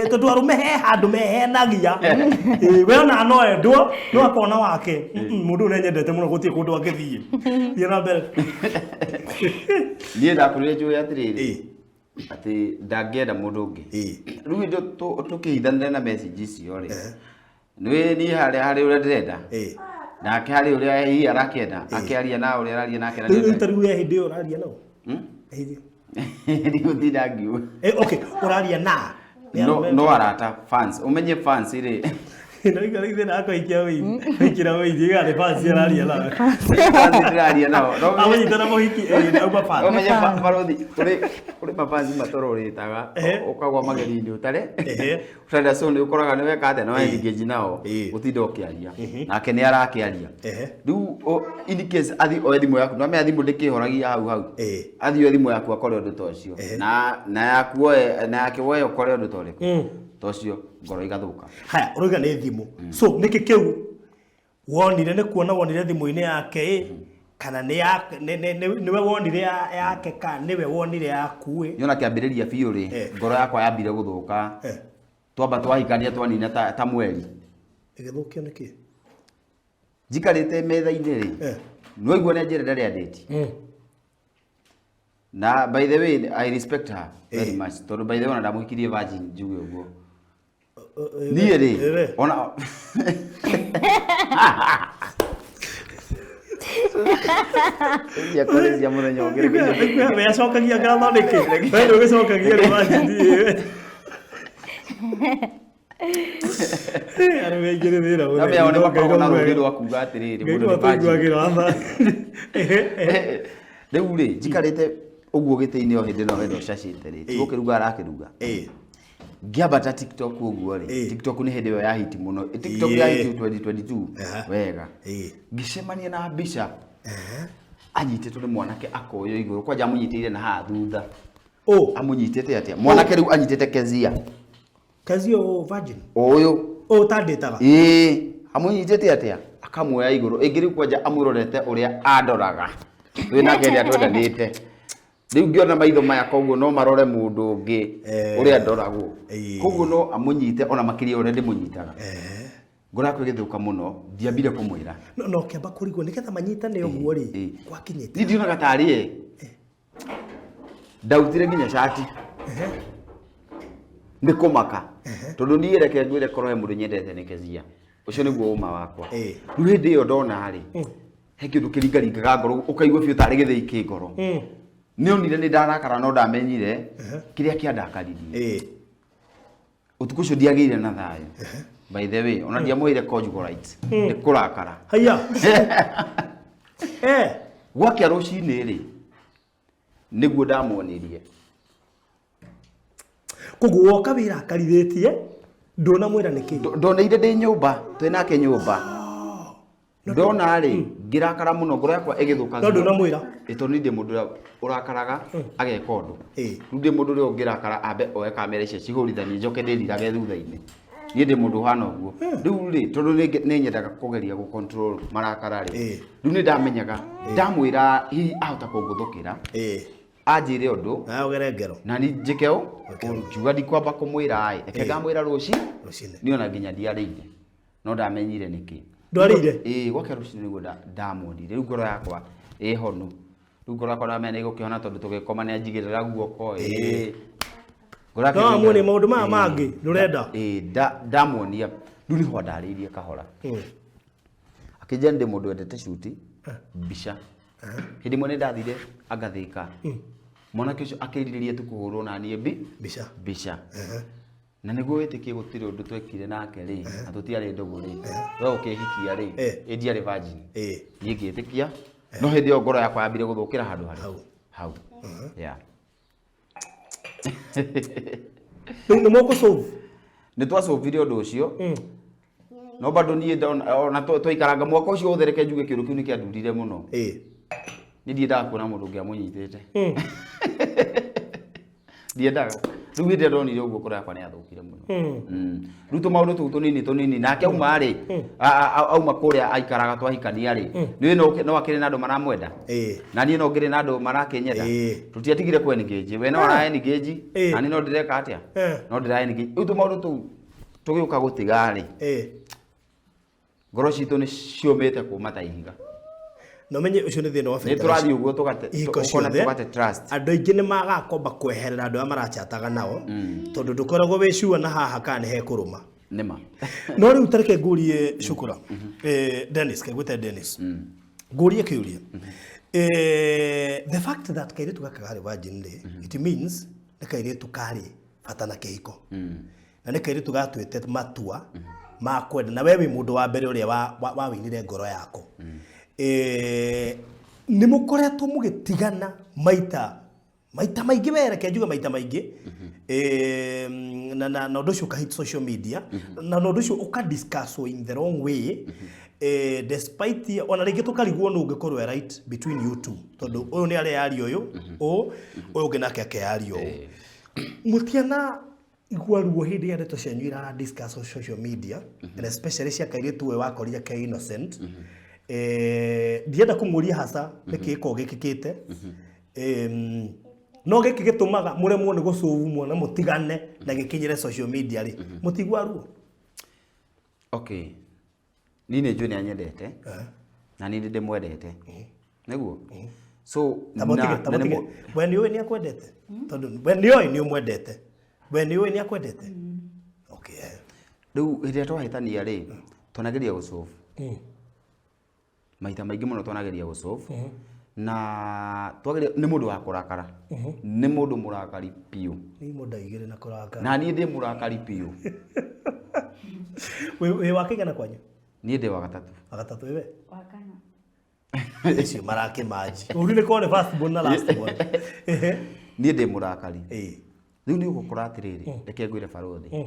tondũ arũme he handũ mehenagia. We ona no endwo no akona wake. Mũndũ ũyũ nĩanyendete mũno gũtirĩ kũndũ angĩthiĩ. Thiĩ na mbere. Niĩ ndakũrire njũĩ atĩrĩrĩ, atĩ ndangĩenda mũndũ ũngĩ. Rĩu hĩndĩ ĩyo tũkĩhithanĩra na message icio rĩ, nĩ niĩ harĩa harĩ ũrĩa ndĩrenda, nake harĩ ũrĩa hihi arakĩenda, akĩaria na ũrĩa araria nake na Rĩu ndĩrenda. ta rĩu we hĩndĩ ĩyo ũraria nao? Hĩndĩ. Ndigũtinda ngiuga. Okay, ũraria na? No, no arata fans, ũmenye fans rĩ. No ikara ithe na akũhikia wĩini. Kũhikĩra wĩini igarĩ fans araria nao. Fans ndĩraria nao. No ũmenye- Amũnyita na mũhiki, auma fans. Ũmenye barothi, kũrĩ mafansi matororĩtaga, ũkagwa magerio-inĩ ũtarĩ. Ũtarĩ so nĩ ũkoraga nĩ weka atĩa na we engage nao, ũtinde ũkĩaria. Nake nĩ arakĩaria. Rĩu in case athi oe thimũ yaku, nĩwamenya thimũ ndĩkĩhoragia hau hau. Athi oe thimũ yaku akore ũndũ ta ũcio. Na yaku oe, na yake woe ũkore ũndũ ta ũrĩkũ. Ta ũcio ngoro igathũka. Haya, ũrauga nĩ thimũ. So nĩkĩ kĩu wonire nĩ kuona wonire thimũ-inĩ yake ĩ, kana nĩ ya, nĩ, nĩ, nĩ, nĩwe wonire ya, yake kana nĩwe wonire yaku ĩ? Niona kĩambĩrĩria biũ rĩ, ngoro yakwa yambire gũthũka. Twamba twahikania twanina ta mweri. Ĩgĩthũkio nĩkĩ? Njikarĩte metha-inĩ rĩ, nĩwaigua nĩ anjĩra ndarĩ andĩti. Na by the way, I respect her very much. Tondũ by the way, ona ndamũhikirie virgin njuge ũguo. Niĩ rĩ, ona Cia kũrĩ cia mũthenya ũngĩ rĩ. We acokagia ngatho nĩkĩ? We ndũgĩcokagia nĩ virgin. Arũme aingĩ nĩ wĩra Na mea nĩ makoragwo na rũũri rwa kuga atĩrĩrĩ, mũndũ nĩ virgin. Rĩu rĩ, njikarĩte ũguo gĩtĩ-inĩ o hĩndĩ no hĩndĩ ũcacĩte rĩ, ti gũkĩruga arakĩruga. Ngĩambata TikTok ũguo rĩ, TikTok nĩ hĩndĩ ĩyo ya hit mũno. TikTok ya hit 2022 wega. Ngĩcemania na mbica anyitĩtwo nĩ mwanake akoywo igũrũ, kwanja amũnyitĩire na haha thutha. Amũnyitĩte atĩa? Mwanake rĩu anyitĩte Kezia. Kezia o virgin? Ũyũ. Ũyũ ũtandĩtaga? Ĩĩ, amũnyitĩte atĩa? Akamuoya igũrũ. Ĩngĩ rĩu kwanja amũrorete ũrĩa andoraga. Twĩ nake rĩrĩa twendanĩte. Rĩu ngĩona maitho maya koguo no marore mũndũ ũngĩ ũrĩa ndoragwo. Koguo no amũnyite ona makĩria ũrĩa ndĩmũnyitaga. Ngoro yakwa ĩgĩthũka mũno, ndiambire kũmwĩra. No, no kĩamba kũrigwo nĩgetha manyitane ũguo rĩ, gwakinyĩte. Niĩ ndionaga tarĩ ye. Ndautire nginya cati. Nĩ kũmaka. Tondũ niĩ reke ngwĩre korwo he mũndũ nyendete nĩ Kezia. Ũcio nĩguo ũma wakwa. Rĩu hĩndĩ ĩyo ndona rĩ, he kĩndũ kĩringaringaga ngoro, ũkaigua biũ tarĩ gĩthĩi kĩ ngoro. Nĩ onire nĩ ndarakara no ndamenyire kĩrĩa kĩandakaririe. Ũtukũ ũcio ndiagĩire na thayũ. By the way, ona ndiamũheire conjugal rights. Nĩ kũrakara. Haiya. Gwakĩa rũcinĩ rĩ, nĩguo ndamuonirie. Koguo woka wĩrakarithĩtie, ndũnamwĩra nĩkĩ? Ndoneire ndĩ nyũmba, twĩ nake nyũmba. Ndona rĩ, ngĩrakara mũno, ngoro yakwa ĩgĩthũka. No ndũnamwĩra? Ĩ, tondũ niĩ ndĩ mũndũ ũrĩa ũrakaraga ageka ũndũ. Ĩ. Rĩu ndĩ mũndũ ũrĩa ũngĩrakara ambe oe kamera icio cihũrithanie njoke ndĩrirage thutha-inĩ. Niĩ ndĩ mũndũ ũhana ũguo. Rĩu rĩ, tondũ nĩ nyendaga kũgeria gũ control marakara rĩ, Ĩ. rĩu nĩ ndamenyaga ndamwĩra hihi ahota kũngũthũkĩra, Ĩ. anjĩre ũndũ Nawe ũgere ngero. na ni njĩke ũ Okay. ngiuga ndikwamba kũmwĩra ĩ, reke Ĩ. ngamwĩra rũci Rũcinĩ. Niĩ ona nginya ndiarĩire, no ndamenyire nĩkĩ. Ndwarĩire? Ĩĩ, gwake rũcinĩ nĩguo ndamuonire. Rĩu ngoro yakwa ĩ honu, rĩu ngoro yakwa ndamenya nĩ ĩgũkĩhona tondũ tũgĩkoma nĩ anjigĩrĩra guoko. Ĩĩ, ngoro yake No nĩ amuonie maũndũ maya Ĩĩ. mangĩ, ndũrenda? Ĩĩ, ndamuonia rĩu nĩho ndarĩirie kahora. Akĩnjĩra ndĩ mũndũ wendete cuti mbica. Hĩndĩ ĩmwe nĩ ndathire angathĩka, mwanake ũcio akĩrirĩria tu kũhũrwo na niĩ Mbica. mbica. Na nĩguo wĩtĩkie gũtirĩ ũndũ twekire nake rĩ, na tũtiarĩ ndũgũ rĩ, we ũkĩhikia rĩ, ĩ ndiarĩ virgin. Niĩ ngĩtĩkia, no hĩndĩ ĩyo ngoro yakwa yambire gũthũkĩra handũ harĩa Hau. Hau, yeah. Rĩu nĩ mũkũsolve? Nĩ twacũvire ũndũ ũcio, no bado niĩ ona twaikaranga mwaka ũcio wothe, reke njuge kĩũndũ kĩu nĩ kĩandurire mũno. Niĩ ndiendaga kuona mũndũ ũngĩ amũnyitĩte, ndiendaga. Rĩu hĩndĩ ĩrĩa ndonire ũguo, ngoro yakwa nĩ yathũkire mũno. Rĩu tũmaũndũ tũu tũnini tũnini nake auma rĩ, auma kũrĩa aikaraga twahikania rĩ, nĩ no akĩrĩ na andũ maramwenda, na niĩ no ngĩrĩ na andũ marakĩnyenda. Tũtiatigire kũ engage, we no ara engage, na niĩ no ndĩreka atĩa, no ndĩra engage. Rĩu tũmaũndũ tũu tũgĩũka gũtiga rĩ, ngoro citũ nĩ ciũmĩte kuma ta ihiga. Na ũmenye ũcio nĩ thĩna wa Nĩ tũrathiĩ ũguo tũgate ihiko ũkona ciothe. Tũgate trust. Andũ aingĩ nĩ magakomba kweherera andũ arĩa marachataga nao, tondũ ndũkoragwo wĩ sure na haha kana nĩ hekũrũma. Nĩma. No rĩu tareke ngũrie Shukura, Dennis, kegwĩte Dennis, ngũrie kĩũria. The fact that kairĩtu gaka karĩ virgin rĩ, it means nĩ kairĩtu karĩ bata na kĩhiko, na nĩ kairĩtu gatuĩte matua ma kwenda, na we wĩ mũndũ wa mbere ũrĩa wawinire ngoro yako. Nĩ mũkoretwo mũgĩtigana maita maita maingĩ, we reke njuge maita maingĩ. Na ũndũ ũcio ũkahit social media, na ũndũ ũcio ũkadiscuss in the wrong way, despite ona rĩngĩ tũkarigwo nũ ũngĩkorwo e right between you two, tondũ ũyũ nĩ areyaria ũyũ ũũ, ũyũ ũngĩ nake akeyaria ũũ. Mũtiana igua ruo hĩndĩ ya ndeto cianyu ira discuss on social media, and especially cia kairĩtu ũyũ wakorire ke innocent? Ndienda kũmũria hasa nĩkĩ gĩkoragwo gĩkĩkĩte. No gĩkĩ gĩtũmaga mũremwo nĩ gũcũvu mwana mũtigane na gĩkinyĩre social media rĩ, mũtigua ruo? Okay, niĩ nĩ njũĩ nĩ anyendete na niĩ nĩ ndĩmwendete, nĩguo so Tamũtige. Na Tamũtige. nĩ We nĩ ũĩ nĩ akwendete, tondũ we nĩ ũĩ nĩ ũmwendete, we nĩ ũĩ nĩ akwendete, okay. Rĩu hĩndĩ ĩrĩa twahĩtania rĩ, twanageria gũsolve maita maingĩ mũno, twanageria gũsolve na twageria. Nĩ mũndũ wa kũrakara, nĩ mũndũ mũrakari biũ. Nĩ mũndũ aigĩrĩ na kũrakara. Na niĩ ndĩ mũrakari biũ. Wĩ wa kĩigana kwanyu? Niĩ ndĩ wa gatatũ. Wa gatatũ. Ĩwe? Wa kana. Acio marakĩmanji ũru nĩ korwo nĩ first born na last born. Ehe. Niĩ ndĩ mũrakari. Rĩu nĩ ũgũkora atĩrĩrĩ, reke ngwĩre barũthi,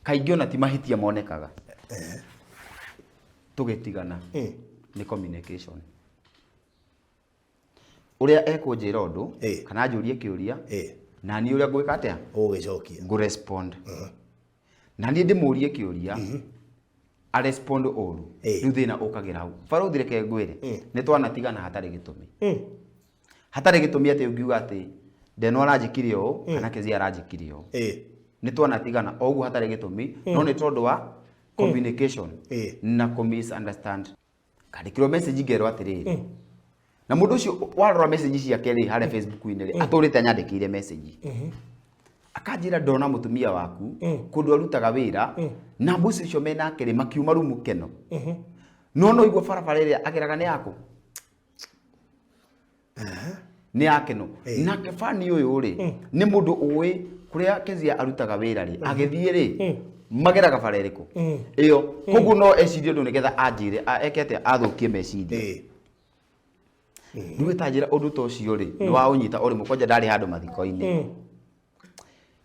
kaingĩ ona ti mahĩtia monekaga tũgĩtigana, nĩ communication. Ũrĩa ekũnjĩra ũndũ kana anjũrie kĩũria, na niĩ ũrĩa ngwĩka atĩa, ũgĩcokia, ngũrespond, na niĩ ndĩmũrie kĩũria arespond ũru. Rĩu thĩna ũkagĩra hau. Barũthi, reke ngwĩre, nĩ twanatigana hatarĩ gĩtũmi, hatarĩ gĩtũmi atĩ ũngiuga atĩ Ndeno aranjĩkire ũũ kana Kezia aranjĩkire ũũ. Nĩ twanatigana o ũguo hatarĩ gĩtũmi, no nĩ tondũ wa communication na kũ misunderstand. Kandĩkĩrwo message ngerwo atĩrĩrĩ, na mũndũ ũcio warora message ciake rĩ, harĩa Facebook-inĩ rĩ, atũrĩte anyandĩkĩire message akanjĩra, "Ndona mũtumia waku kũndũ arutaga wĩra na mbuci ũcio menake rĩ, makiuma rumu keno, no no igua barabara ĩrĩa ageraga nĩ yaku, nĩ ya keno." Nake bani ũyũ rĩ, nĩ mũndũ ũĩ kũrĩa Kezia arutaga wĩra rĩ, agĩthiĩ rĩ, mageraga bara ĩrĩkũ ĩyo. Koguo no ecirie ũndũ nĩgetha anjĩre eke atĩa, athũkie meciria. Rĩu ĩtanjĩra ũndũ ta ũcio rĩ, nĩ waũnyita ũrĩ mũkwanja, ndarĩ handũ mathiko-inĩ.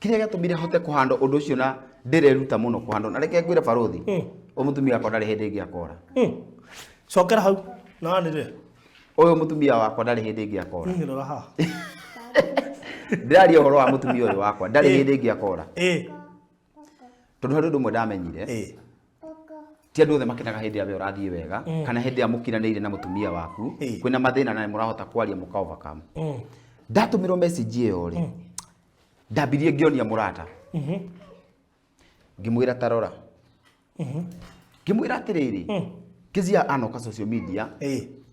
Kĩrĩa gĩatũmire hote kũhanda ũndũ ũcio na ndĩreruta mũno kũhanda, na reke ngwĩre barũthi, o mũtumia wakwa ndarĩ hĩndĩ ĩngĩ akora. Cokera hau na wanĩrĩre. Ũyũ mũtumia wakwa ndarĩ hĩndĩ ĩngĩ akora. Rora haha. Ndĩraria ũhoro wa mũtumia ũyũ wakwa, ndarĩ hĩndĩ ĩngĩ akora. Tondũ harĩ ũndũ ũmwe ndamenyire. Ti andũ othe makenaga hĩndĩ ĩrĩa we ũrathiĩ wega, kana hĩndĩ ĩrĩa mũkiranĩire na mũtumia waku, kwĩna mathĩna na mũrahota kwaria mũka overcome. Ndatũmĩrwo message ĩyo rĩ, ndambirie ngĩonia mũrata. Ngĩmwĩra ta rora. Ngĩmwĩra atĩrĩrĩ, Kezia anoka social media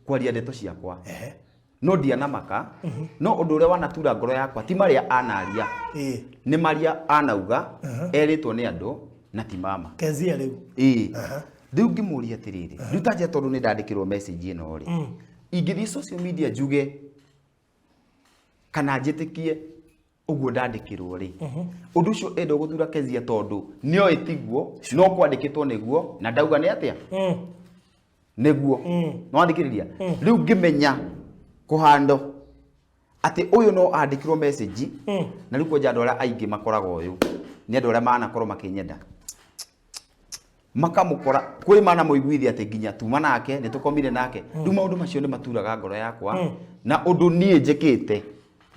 kwaria ndeto ciakwa. No ndianamaka, no ũndũ ũrĩa wanatura ngoro yakwa ti marĩa anaria, nĩ marĩa anauga erĩtwo nĩ andũ na ti mama. Kezia rĩu. Rĩu ngĩmũria atĩrĩrĩ, rĩu ta njĩra tondũ nĩ ndandĩkĩrwo message ĩno rĩ, ingĩthiĩ social media njuge kana njĩtĩkie ũguo ndandĩkĩrwo rĩ, ũndũ ũcio enda gũthura Kezia tondũ nĩoĩ tiguo, no kwandĩkĩtwo nĩguo na ndauga nĩ atĩa nĩguo. No wathikĩrĩria rĩu ngĩmenya kũhando atĩ ũyũ no andĩkĩrwo message, na rĩu kwanja andũ arĩa aingĩ makoragwo ũyũ nĩ andũ arĩa manakorwo makĩnyenda makamũkora kwĩ mana mũiguithia atĩ nginya tuma nake nĩ tũkomire nake. Rĩu maũndũ macio nĩ maturaga ngoro yakwa, na ũndũ niĩ njĩkĩte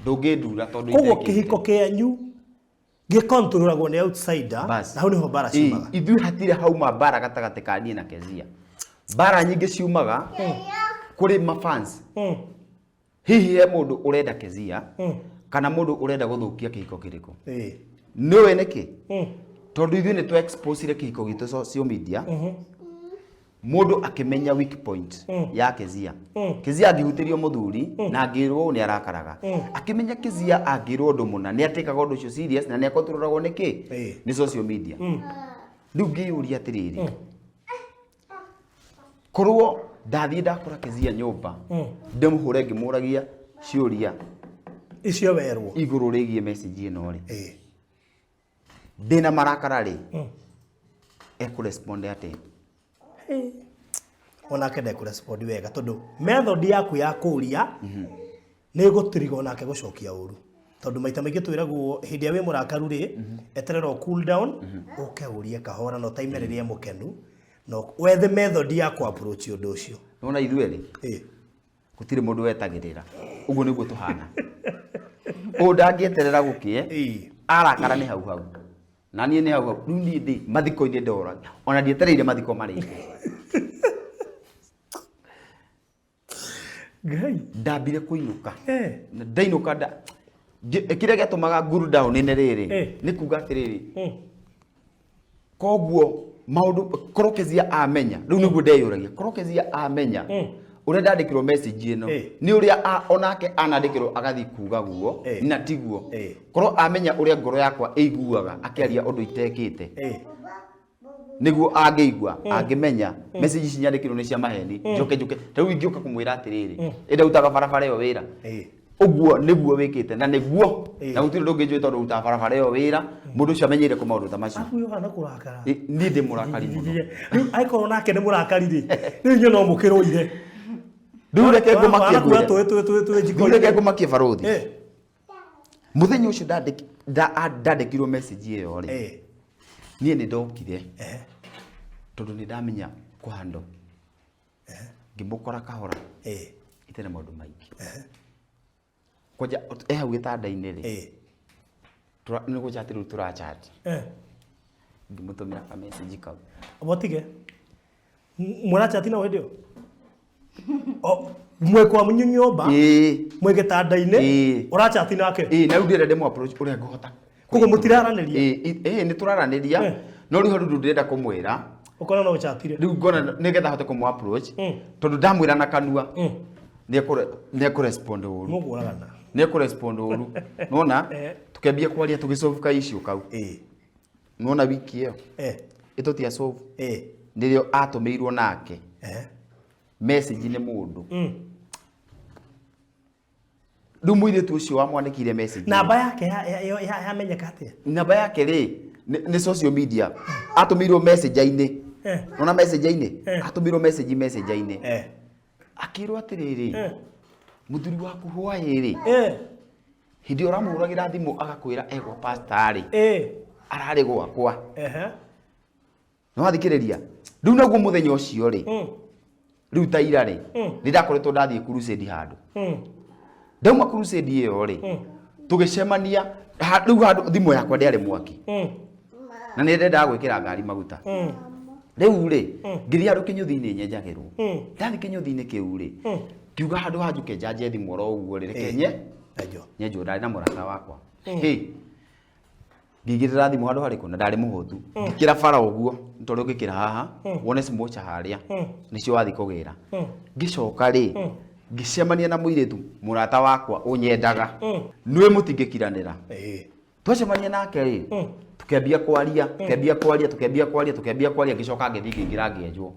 ndũngĩndura tondũ Koguo itekĩte. Kĩhiko kĩanyu gĩkontrolagwo nĩ outsider, Bas. na hau nĩho mbara ciumaga. Ithuĩ hatirĩ hauma mbara gatagatĩ ka niĩ na Kezia. Mbara nyingĩ ciumaga kũrĩ mafans. Hihi he mũndũ ũrenda Kezia kana mũndũ ũrenda gũthũkia kĩhiko kĩrĩkũ? Nĩũĩ nĩkĩ? Tondũ ithuĩ nĩ tũ exposire kĩhiko gitũ social media. Mũndũ akĩmenya weak point ya Kezia. Kezia angĩhutĩrio mũthuri na angĩrwo nĩ arakaraga. Akĩmenya Kezia angĩrwo ũndũ mũna nĩ atĩkaga ũndũ ũcio serious na nĩ akontrolagwo nĩ kĩ? Nĩ social media. Rĩu ngĩyũria atĩrĩrĩ, korwo ndathiĩ ndakora Kezia nyũmba ndĩmũhũre ngĩmũragia ciũria icio werwo igũrũ rĩgiĩ message ĩno rĩ, ndĩna marakara rĩ, ekũrespond atĩa? Onake ndekũrespond wega tondũ method yaku ya kũria nĩ ĩgũtiriga onake gũcokia ũru, tondũ maita maingĩ twĩragwo hĩndĩ ĩrĩa wĩ mũrakaru rĩ, eterera ũ cool down ũke ũrie kahora na ũtaime rĩrĩa mũkenu no wethe method ya kũ approach ũndũ ũcio. Nĩwona ithuĩ rĩ, gũtirĩ mũndũ wetagĩrĩra, ũguo nĩguo tũhana. Ũũ ndangĩeterera gũkĩe, arakara nĩ hau hau, na niĩ nĩ hau hau. Rĩu niĩ ndĩ mathiko-inĩ ndora, ona ndietereire mathiko marĩke. Ngai. Ndambire kũinũka. Na ndainũka kĩrĩa gĩatũmaga nguru down nĩ rĩrĩ, nĩ kuga atĩrĩrĩ, koguo maũndũ korwo Kezia amenya, rĩu nĩguo ndeyũragia, korwo Kezia amenya ũrĩa ndandĩkĩrwo message ĩno, nĩ ũrĩa onake anandĩkĩrwo agathiĩ kuga guo, na tiguo. Korwo amenya ũrĩa ngoro yakwa ĩiguaga akĩaria ũndũ itekĩte, nĩguo angĩigua, angĩmenya message ici nyandĩkĩrwo nĩ cia maheni, njoke njoke ta rĩu ingĩũka kũmwĩra atĩrĩrĩ, ĩndautaga barabara ĩyo wĩra, ũguo nĩguo wĩkĩte na nĩguo, na gũtirĩ ũndũ ũngĩ njũĩ tondũ ũrutaga barabara ĩyo wĩra, mũndũ ũcio amenyeire kũ maũndũ ta macio. Aku ũhana kũrakara. Niĩ ndĩ mũrakari mũno. Rĩu angĩkorwo nake nĩ mũrakari rĩ, rĩu inyuĩ no mũkĩrũire. Rĩu reke ngũmakie Wanakuga ngwĩre. twĩ Rĩu reke njiko-inĩ. ngũmakie barothi. Mũthenya ũcio ndandĩkirwo message ĩyo rĩ, niĩ nĩ ndokire tondũ nĩ ndamenya kũhandwo, ngĩmũkora kahora itarĩ maũndũ maingĩ. Kwanja e hau gĩtanda-inĩ rĩ, nĩ gũchat rĩu tũrachat, ngĩmũtũmĩra ka message kau. Botige. Mũrachati nao hĩndĩ ĩyo? O, mwĩ kwa nyũmba, mwĩ gĩtanda-inĩ, ũrachati nake? Ĩĩ, na rĩu ndĩrenda ndĩmũ approach ũrĩa ngũhota. Koguo mũtiraranĩria? Ĩĩ, nĩ tũraranĩria, no rĩu harĩ ũndũ ndĩrenda kũmwĩra. Ũkona no ũchatire. Rĩu ngona nĩgetha hote kũmũ approach, tondũ ndamwĩra na kanua, nĩ ekũrespond ũru. Mũkũragana. Nĩ ekũrespond ũru. Nĩwona? Tũkĩambia kwaria tũgĩsolve ka issue kau. Nĩwona wiki ĩyo? Ĩtũtia solve. Nĩrĩo atũmĩirwo nake. Message nĩ mũndũ. Rĩu mũirĩtu ũcio wamwandĩkĩire message. Namba yake yamenyeka atĩa? Namba yake rĩ, nĩ social media. Atũmĩirwo message-inĩ. Nĩwona message-inĩ? Atũmĩirwo message message-inĩ. Akĩrwo atĩrĩrĩ, mũthuri waku hwaĩ rĩ, hĩndĩ ĩyo ũramũhũragĩra thimũ agakwĩra egwa pastor rĩ, ararĩ gwakwa. Nĩwathikĩrĩria? Rĩu naguo mũthenya ũcio rĩ, Rĩu ta ira rĩ, nĩ ndakoretwo ndathiĩ crusade handũ. Ndauma crusade ĩyo rĩ, tũgĩcemania rĩu handũ thimũ yakwa ndĩarĩ mwaki. Na nĩ ndendaga gwĩkĩra ngari maguta. Rĩu rĩ, ngĩthiĩ handũ kĩnyũthi-inĩ nyenjagĩrwo. Ndathiĩ kĩnyũthi-inĩ kĩu rĩ, ngiuga handũ ha njuke njanje thimũ oro ũguo rĩ, reke nye Enjwo. nyenjwo ndarĩ na mũrata wakwa. Hĩ. Ngĩigĩrĩra thimũ handũ harĩkũ na ndarĩ mũhũtu. Ngĩkĩra bara ũguo, nĩ tondũ ũngĩkĩra haha, wone smocha harĩa, nĩcio wathiĩ kũgĩra. Ngĩcoka rĩ, ngĩcemania na mũirĩtu mũrata wakwa ũnyendaga. Nĩwe mũtingĩkiranĩra. Twacemania nake rĩ, tukĩambia kwaria, tukĩambia kwaria, tukĩambia kwaria, tukĩambia kwaria, ngĩcoka ngĩthiĩ ngĩingĩra ngĩenjwo.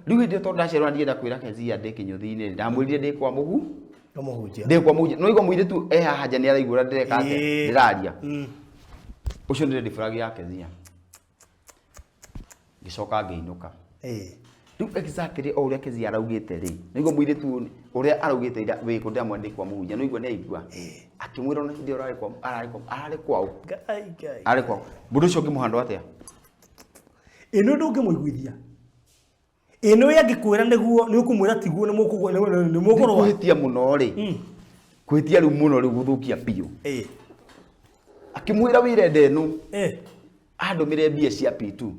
Rĩu hĩndĩ ĩyo tondũ ndacerwo ndienda kwĩra Kezia ndĩ kĩnyũthi-inĩ, ndamwĩrire ndĩ kwa mũhu, Ũmũhunjia. ndĩ kwa mũhunjia. No igua mũirĩtu e haha nja nĩ araigua ũrĩa ndĩreka atĩa, ndĩraria. Ũcio nĩ red flag ya Kezia. Ngĩcoka ngĩinũka. Rĩu exactly o ũrĩa Kezia araugĩte rĩ, nĩguo mũirĩtu ũrĩa araugĩte ira wĩkũ ndĩramwĩra ndĩ kwa mũhunjia, no igua nĩ aigua. Akĩmwĩra ona hĩndĩ ĩyo ararĩ kwa ararĩ kwa ararĩ kwao. Ngai Ngai. Ararĩ kwao. Mũndũ ũcio ũngĩmũhandwo atĩa? Ĩno ndũngĩmũiguithia. Ĩno angĩkwĩra nĩguo nĩ ũkũmwĩra tiguo nĩ mũkũgwa nĩ mũkũrũa. Kũhĩtia mũno rĩ. Kũhĩtia rĩu mũno rĩu gũthũkia biũ. Akĩmwĩra wĩre ndenu. Andũmĩre mbia cia P2.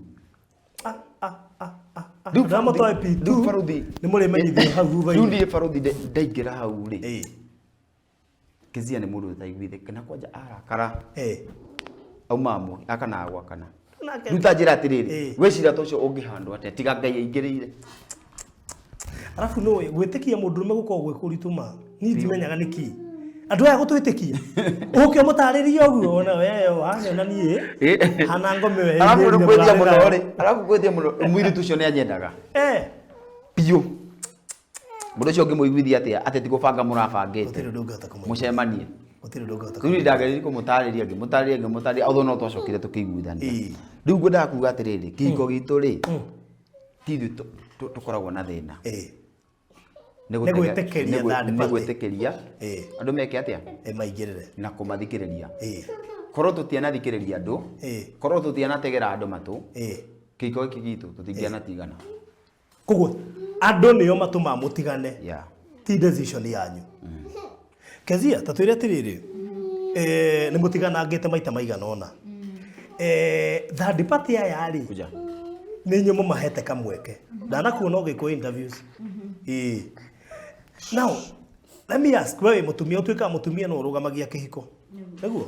Rĩu ndamũtoe P2. Rĩu baruthi nĩ mũrĩmenyithio hau Rĩu thutha-inĩ. niĩ baruthi ndaingĩra hau rĩ. Kezia nĩ mũndũ ũtaiguithĩka na kwanja arakara. Aumaga mwaki akanaga gwakana. Rĩu ta njĩra atĩrĩrĩ, wecira ta ũcio ũngĩhandwo atĩa tiga Ngai aingĩrĩire. Arabu nĩ gwĩtĩkia mũndũrũme gũkoragwo gwĩ kũritũ ma. Niĩ ndimenyaga nĩkĩ. Andũ aya gũtwĩtĩkia. Ũke ũmũtarĩrie ũguo ona we wanyona niĩ. Hana ngome we. Arabu rĩu gwĩtia mũno rĩ, arabu gwĩtia mũno mũirĩtu ũcio nĩ anyendaga. Biũ. Mũndũ ũcio ũngĩmũiguithia atĩa atĩ ti gũbanga mũrabangĩte. Gũtirĩ ũndũ ũngĩhota kũmũiguithia. Mũcemanie. Gũtirĩ ũndũ ũngĩhota Rĩu ndageririe kũmũtarĩria ngĩmũtarĩria ngĩmũtarĩria although no twacokire tũkĩiguithania. Rĩu ngwendaga kuga atĩrĩrĩ, kĩhiko gitũ rĩ, ti ithuĩ tũkoragwo na thĩna. Nĩ gwĩtĩkĩria third nĩ party. gwĩtĩkĩria andũ meke atĩa? Maingĩrĩre. Na kũmathikĩrĩria. Korwo tũtianathikĩrĩria andũ, korwo tũtianategera andũ matũ, kĩhiko gĩkĩ gitũ tũtingĩanatigana. Koguo andũ nĩo matũmaga mũtigane. Ti decision yanyu. Kezia, ta twĩre atĩrĩrĩ, nĩ mũtiganangĩte maita maigana ũna. Third party aya rĩ, nĩ inyuĩ mũmahete kamweke. Ndanakuona ũgĩkwo interviews. Now, let me ask, we wĩ mũtumia, ũtuĩkaga mũtumia no ũrũgamagia kĩhiko. Nĩguo?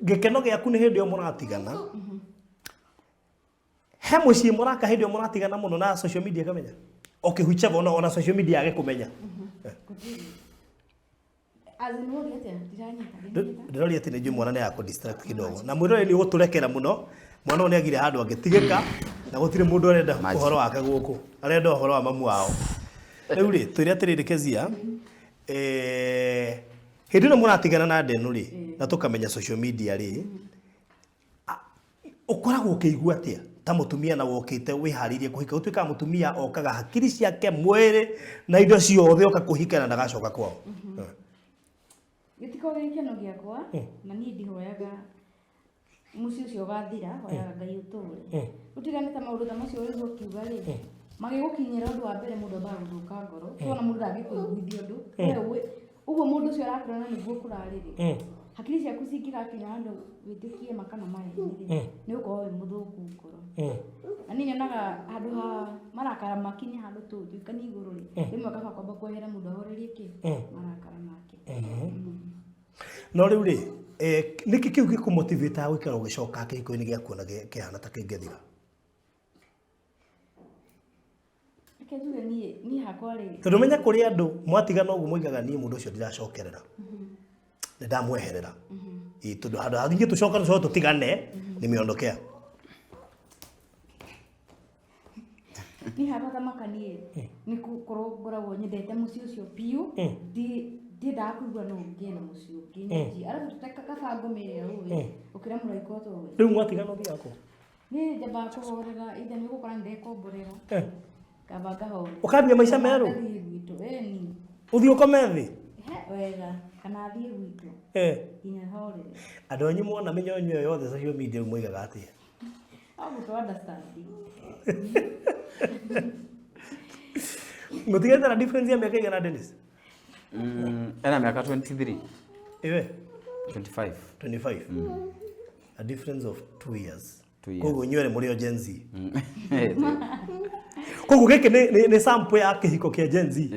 Gĩkeno gĩaku nĩ hĩndĩ ĩyo mũratigana. He mũciĩ mũraka hĩndĩ ĩyo mũratigana mũno na social media ĩkamenya. Okay, whichever ona social media yage kũmenya. As in what atĩa? Ndiranyita. Ndĩroria atĩ nĩ njũĩ mwana nĩ akũ distract kidogo. Na mwĩrore nĩ ũgũtũrekera mũno. Mwana ũyũ nĩ agire handũ angĩtigĩka na gũtirĩ mũndũ arenda ũhoro wake gũkũ. Arenda ũhoro wa mamu wao. Rĩu rĩ, twĩre atĩrĩrĩ Kezia, hĩndĩ ĩno mũratigana na Ndenu rĩ, na tũkamenya social media rĩ, ũkoragwo ũkĩigua atĩa ta mũtumia na wokĩte wĩharĩirie kũhika? Ũtuĩkaga mũtumia okaga hakiri ciake mwĩrĩ na indo ciothe oka kũhika na ndagacoka kwao. Gĩtikoragwo gĩ gĩkeno gĩakwa na niĩ ndihoyaga mũciĩ ũcio ũgathira, hoyaga Ngai ũtũre. Ũtigane ta maũndũ ta macio ũrĩa ũkiuga rĩ, magĩgũkinyĩra ũndũ wa mbere mũndũ ambaga gũthũka ngoro. Twana mũndũ ndangĩkũiguithia ũndũ. Ũguo mũndũ ũcio arakwĩra na nĩguo kũrarĩ rĩ, hakiri ciaku cingĩgakinya handũ wĩtĩkie ma kana maheni rĩ, nĩ ũgũkorwo wĩ mũthũku ngoro. Na niĩ nyonaga handũ ha marakara makinye handũ tũikanie igũrũ rĩ, rĩmwe kaba kwamba kwehera mũndũ ahorerie kĩ marakara make. No rĩu rĩ, nĩkĩ kĩu gĩkũmotivate gũikara ũgĩcoka kĩhiko-inĩ gĩaku ona kĩhana ta kĩngĩthira? Reke njuge niĩ hakwa rĩ. Tondũ menya kũrĩ andũ mwatigana ũguo moigaga niĩ mũndũ ũcio ndiracokerera. Nĩ ndamweherera. Tondũ handũ ha ithuĩ tũcoka tũcoke tũtigane, nimeondokea. Niĩ hakwa ta makanie nĩ gũkorwo ngoragwo nyendete mũciĩ ũcio biũ. Ndiendaga kũigua no ngĩe na mũciĩ ũngĩ nyanjie. Arabu kaba ngome ĩrĩa ũĩ, gũkĩra mũraika ũtoĩ. Rĩu mwatigana ũthiaga kũ? Niĩ nyambaga kũhorera, either nĩ ũgũkora nĩ ndekomborera. Kaba ngahorera. Ũkambia maica merũ? Ngathiĩ gwitũ, ĩni. Ũthiĩ ũkome thĩ? He, wega, kana thiĩ gwitũ. Nginya horere. Andũ anyu mona mĩnyonyo ĩyo yothe social media rĩu moigaga atĩa? No gũtũ understand. Mũtigĩte na difference ya mĩaka igana, Dennis? Ena mĩaka 23. Iwe 25. 25, a difference of 2 years. 2 years. Koguo inyuĩ mũrĩ o Gen Z. Koguo gĩkĩ nĩ sample ya kĩhiko kĩa Gen Z.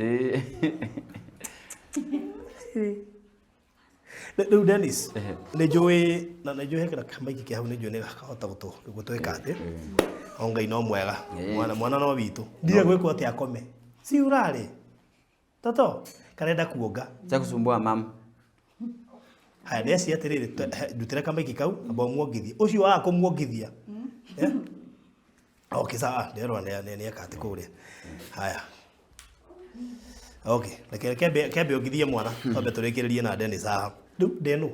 Rĩu Dennis, nĩ njũĩ na nĩ njũĩ hekĩra kamaiki kĩa hau, nĩ njũĩ nĩ gakahota gũtwĩka atĩ o Ngai no mwega. Mwana no witũ ndirĩ gwĩkwo atĩ akome si urarĩ toto karenda kuonga. Cha kusumbua mam. Haya, ndeci atĩrĩrĩ, ndutĩre kamaiki kau, amba ũmuongithie ũcio waga kũmuongithia. Eh? Okay, sawa, nderwo nĩ eka atĩ kũrĩa. Haya, okay, reke kembe ongithie mwana, twambe tũrĩkĩrĩrie na Dennis haha. Rĩu ndenu,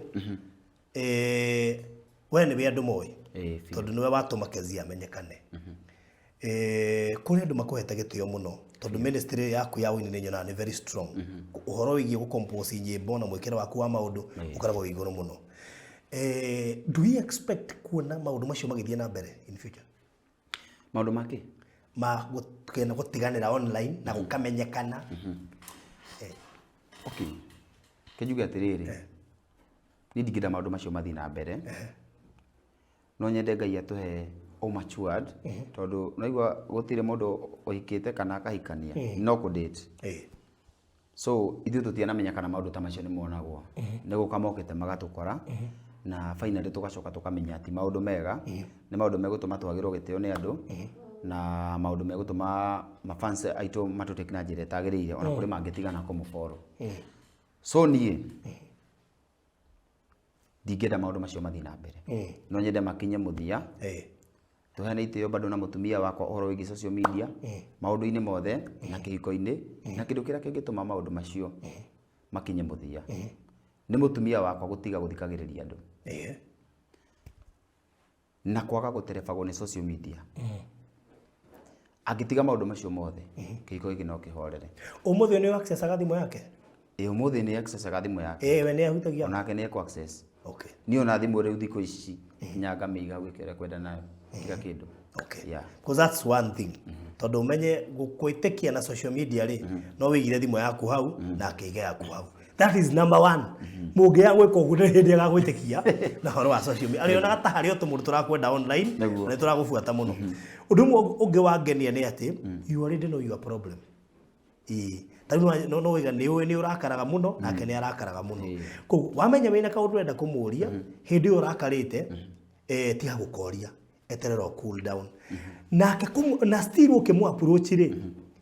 we nĩwe andũ moĩ, Ĩĩ, biũ. Tondũ nĩwe watũma Kezia amenyekane. Kũrĩ andũ makũhete gĩtĩo mũno tondũ ministry yaku ya ũini nĩ nyonaga nĩ very strong. Ũhoro wĩgiĩ gũcompose nyĩmbo na mwĩkĩre waku wa maũndũ ũkoragwo wĩ igũrũ mũno. Do we expect kuona maũndũ macio magĩthiĩ na mbere in future? Maũndũ make? Ma kena gũtiganĩra online na gũkamenyekana. Okay. Kenjuge atĩrĩrĩ, niĩ ndingĩenda maũndũ macio mathiĩ na mbere. No nyende Ngai atũhe o matured, tondũ naigua gũtirĩ mũndũ ũhikĩte kana akahikania no kũ-date. So ithuĩ tũtianamenya kana maũndũ ta macio nĩ monagwo, nĩ gũka mokĩte magatũkora na finally tũgacoka tũkamenya ti maũndũ mega, nĩ maũndũ megũtũma twagĩrwo gĩtĩo nĩ andũ na maũndũ megũtũma mafans aitũ matũtake na njĩra ĩtagĩrĩire, ona kũrĩ mangĩtigana kũmũfollow. So niĩ ndingĩenda maũndũ macio mathiĩ na mbere. No nyende makinye mũthia, tũheane itĩo bado na mũtumia wakwa ũhoro wĩgiĩ social media, maũndũ-inĩ mothe na kĩhiko-inĩ, na kĩndũ kĩrĩa kĩngĩtũma maũndũ macio makinye mũthia nĩ mũtumia wakwa gũtiga gũthikagĩrĩria andũ na kwaga gũterebagwo nĩ social media. Angĩtiga maũndũ macio mothe, kĩhiko gĩkĩ no kĩhorere. Ũmũthĩ nĩ accessaga thimũ yake? Ĩ, ũmũthĩ nĩ accessaga thimũ yake. We nĩ ahutagia? Onake nĩ ekũ access. Niĩ ona thimũ rĩu thikũ ici nginya ngamĩiga gwĩka ũrĩa kwenda nayo, kila kĩndũ. Because that's one thing. Tondũ ũmenye gwĩtĩkia na social media rĩ, no wĩigire thimũ yaku hau na akĩiga yaku hau. That is number one. Mũngĩaga gwĩka ũguo nĩ hĩndĩ agagwĩtĩkia na ũhoro wa social media. Arĩonaga ta harĩ o tũmũndũ tũrakwenda online na nĩ tũragũbuata mũno. Ũndũ ũmwe ũngĩ wangenia nĩ atĩ you already know your problem. Ĩĩ. Ta rĩu no wĩga nĩ ũĩ nĩ ũrakaraga mũno, nake nĩ arakaraga mũno. Koguo wamenya wĩna kaũndũ ũrenda kũmũria, hĩndĩ ĩyo ũrakarĩte, tiga gũkoria. Eterera o cool down. Nake na still ũkĩmũ approach rĩ,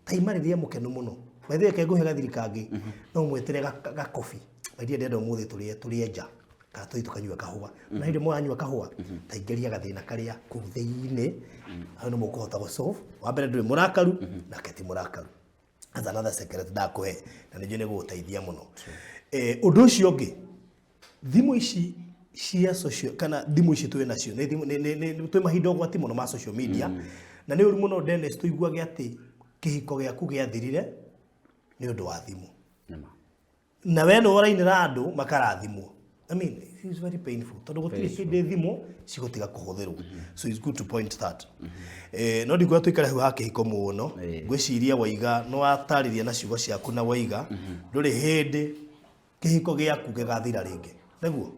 taima rĩrĩa mũkenu mũno. By the way, reke ngũhe gathiri kangĩ. No mwĩtĩre ga coffee. My dear, ndĩrenda ũmũthĩ tũrĩe nja. Kana tũthiĩ tũkanyue kahũa. Na hĩndĩ mũranyua kahũa, ta ingĩria gathĩna karĩa kũu thĩinĩ, hau nĩ mũkũhota gũ solve. Wa mbere ndũrĩ mũrakaru, nake ti mũrakaru. That's another secret ndakũhe na nĩ njũĩ nĩ gũgũteithia mũno. Ũndũ ũcio ũngĩ, thimũ ici cia social kana thimũ ici twĩ nacio nĩ thimũ nĩ twĩ mahinda ũgwati mũno ma social media, na nĩ ũru mũno, Dennis, tũiguage atĩ kĩhiko gĩaku gĩathirire nĩ ũndũ wa thimũ. Nĩma. Na we nĩ ũrainĩra andũ makarathimwo. I mean, it is very painful tondũ gũtirĩ hĩndĩ thimũ cigũtiga kũhũthĩrwo, so it's good to point that. No ndikuona tũikare hau ha kĩhiko mũno. Ngwĩciria waiga nĩ watarĩria na ciugo ciaku na waiga ndũrĩ hĩndĩ kĩhiko gĩaku gĩgathira rĩngĩ, nĩguo?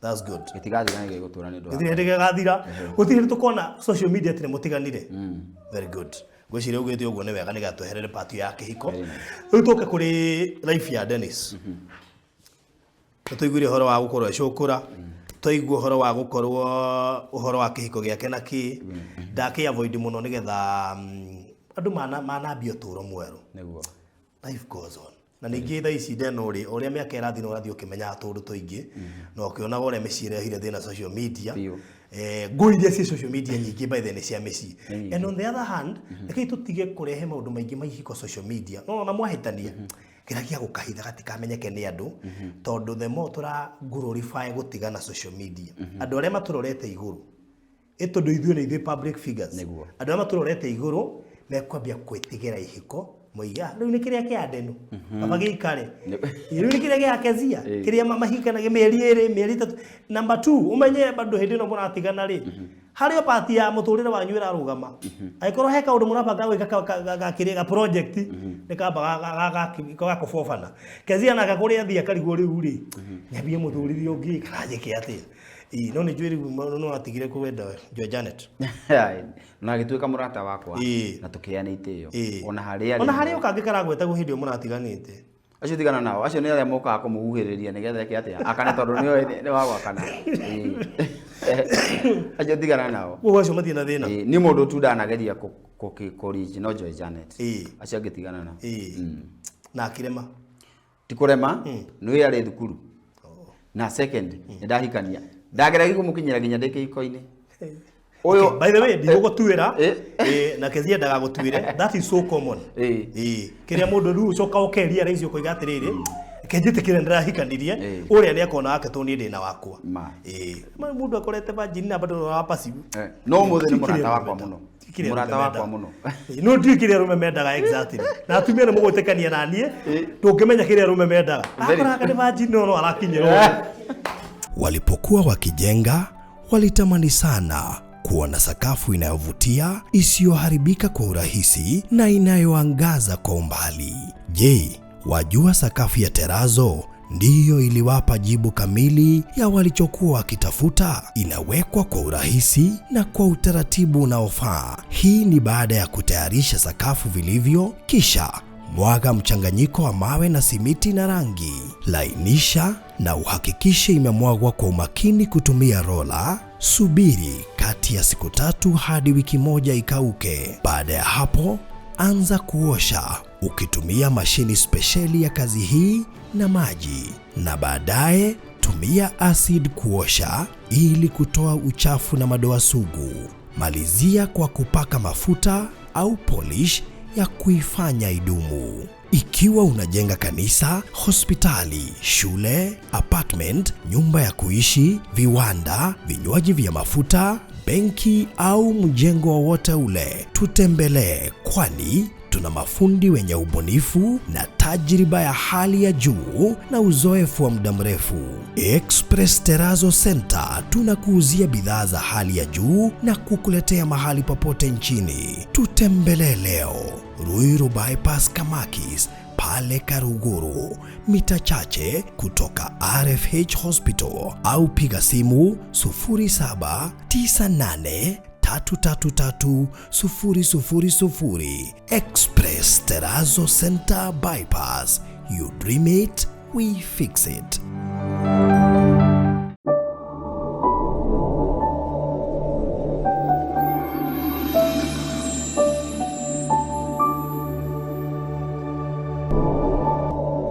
That's good. Gĩtigathira, nĩ gĩgũtũra nĩ ũndũ wa Gũtirĩ hĩndĩ gĩgathira, gũtirĩ hĩndĩ tũkona social media atĩ nĩ mũtiganire. Very good. Ngwĩciria ugĩte ũguo nĩ wega nĩgetha tweherere part ya kĩhiko. Very nice. Rĩu tũke kũrĩ life ya Dennis. Nĩ tũiguire ũhoro wa gũkorwo ecũkũra, twaigua ũhoro wa gũkorwo ũhoro wa kĩhiko gĩake na kĩ ndakĩ avoid mũno nĩgetha andũ manambia ũtũũro mwerũ. Life goes on. Na ningĩ thaa ici ndeno rĩ, o ũrĩa mĩaka ĩrathiĩ no ũrathiĩ ũkĩmenyaga tũũndũ tũingĩ na ũkĩonaga ũrĩa mĩciĩ ĩrehire thĩna social media. Ngũĩ iria ciĩ social media nyingĩ by the way nĩ cia mĩciĩ. Nyingĩ. And on the other hand, rekei tũtige kũrehe maũndũ maingĩ ma ihiko social media. No ona mwahĩtania, geragia gũkahitha gatikamenyeke nĩ andũ, tondũ the more tũra glorify gũtigana social media, andũ arĩa matũrorete igũrũ, ĩ tondũ ithuĩ nĩ ithuĩ public figures, andũ arĩa matũrorete igũrũ mekwambia gwĩtigĩra ihiko, moige, "Ah, rĩu nĩ kĩrĩa kĩa ndenu baba gĩikare, rĩu nĩ kĩrĩa gĩa Kezia kĩrĩa mahikanagia mĩeri 2, mĩeri 3." Number 2, ũmenye bado hĩndĩ ĩno mũratigana rĩ, Harĩ o part ya mũtũrĩre wanyu ĩrarũgama. Angĩkorwo he kaũndũ mũrabanga gwĩka gakĩrĩ ga project, nĩ kamba gakũbobana. Kezia nake kũrĩa athiĩ akarigwo, rĩu rĩ, nyambie mũthurire ũngĩ kana njĩke atĩa? Ĩĩ, no nĩ njũĩ rĩu no atigire kwenda Joy Janet. Na agĩtuĩka mũrata wakwa na tũkĩheana itĩo. Ona harĩa Ona harĩ o kangĩ karagwetagwo hĩndĩ ĩyo mũratiganĩte. Acio tigana nao, acio nĩ arĩa mokaga kũmũhuhĩrĩria nĩgetha eke atĩa, akane, tondũ nĩoĩ nĩ wa gwakana. Ĩĩ. Acio tigana nao. Koguo acio matirĩ na thĩna. Ĩĩ, niĩ mũndũ tu ndanageria kũ-reach no Joy Janet. Acio angĩ tigana nao. Na akĩrema. Ti kũrema, nĩ arĩ thukuru na second nĩ ndahikania, ndageragia kũmũkinyĩra nginya ndĩ kĩhiko-inĩ ũyũ. Okay, by the way, ndigũgũtuĩra. Na Kezia ndagagũtuĩre, that is so common. Kĩrĩa mũndũ rĩu ũcoka ũkeria raici ũkoiga atĩrĩrĩ, reke njĩtĩkĩre ndĩrahikanirie. Ũrĩa nĩ akona wake tondũ niĩ ndĩna wakwa. Ma. Ma mũndũ akorete virgin na bado wa passive. No ũmũthĩ nĩ mũrata wakwa mũno. Mũrata wakwa mũno. No ndiũĩ kĩrĩa arũme mendaga exactly, na atumia nĩ mũgwĩtĩkania na niĩ, ndũngĩmenya kĩrĩa arũme mendaga. Akoraga nĩ virgin no arakinyĩrwo. Walipokuwa wakijenga, walitamani sana kuwa na sakafu inayovutia, isiyoharibika kwa urahisi na inayoangaza kwa umbali. Je, wajua sakafu ya terazo ndiyo iliwapa jibu kamili ya walichokuwa wakitafuta? Inawekwa kwa urahisi na kwa utaratibu unaofaa. Hii ni baada ya kutayarisha sakafu vilivyo, kisha mwaga mchanganyiko wa mawe na simiti na rangi. Lainisha na uhakikishe imemwagwa kwa umakini kutumia rola. Subiri kati ya siku 3 hadi wiki 1 ikauke. Baada ya hapo, anza kuosha ukitumia mashini spesheli ya kazi hii na maji, na baadaye tumia acid kuosha ili kutoa uchafu na madoa sugu. Malizia kwa kupaka mafuta au polish ya kuifanya idumu. Ikiwa unajenga kanisa, hospitali, shule, apartment, nyumba ya kuishi, viwanda, vinywaji vya mafuta, benki au mjengo wowote ule, tutembelee, kwani tuna mafundi wenye ubunifu na tajriba ya hali ya juu na uzoefu wa muda mrefu. Express Terrazzo Center tunakuuzia bidhaa za hali ya juu na kukuletea mahali popote nchini. Tutembelee leo Ruiru Bypass Kamakis pale Karuguru, mita chache kutoka RFH Hospital, au piga simu 0798 333 000. Express Terrazzo Center Bypass. You dream it, we fix it.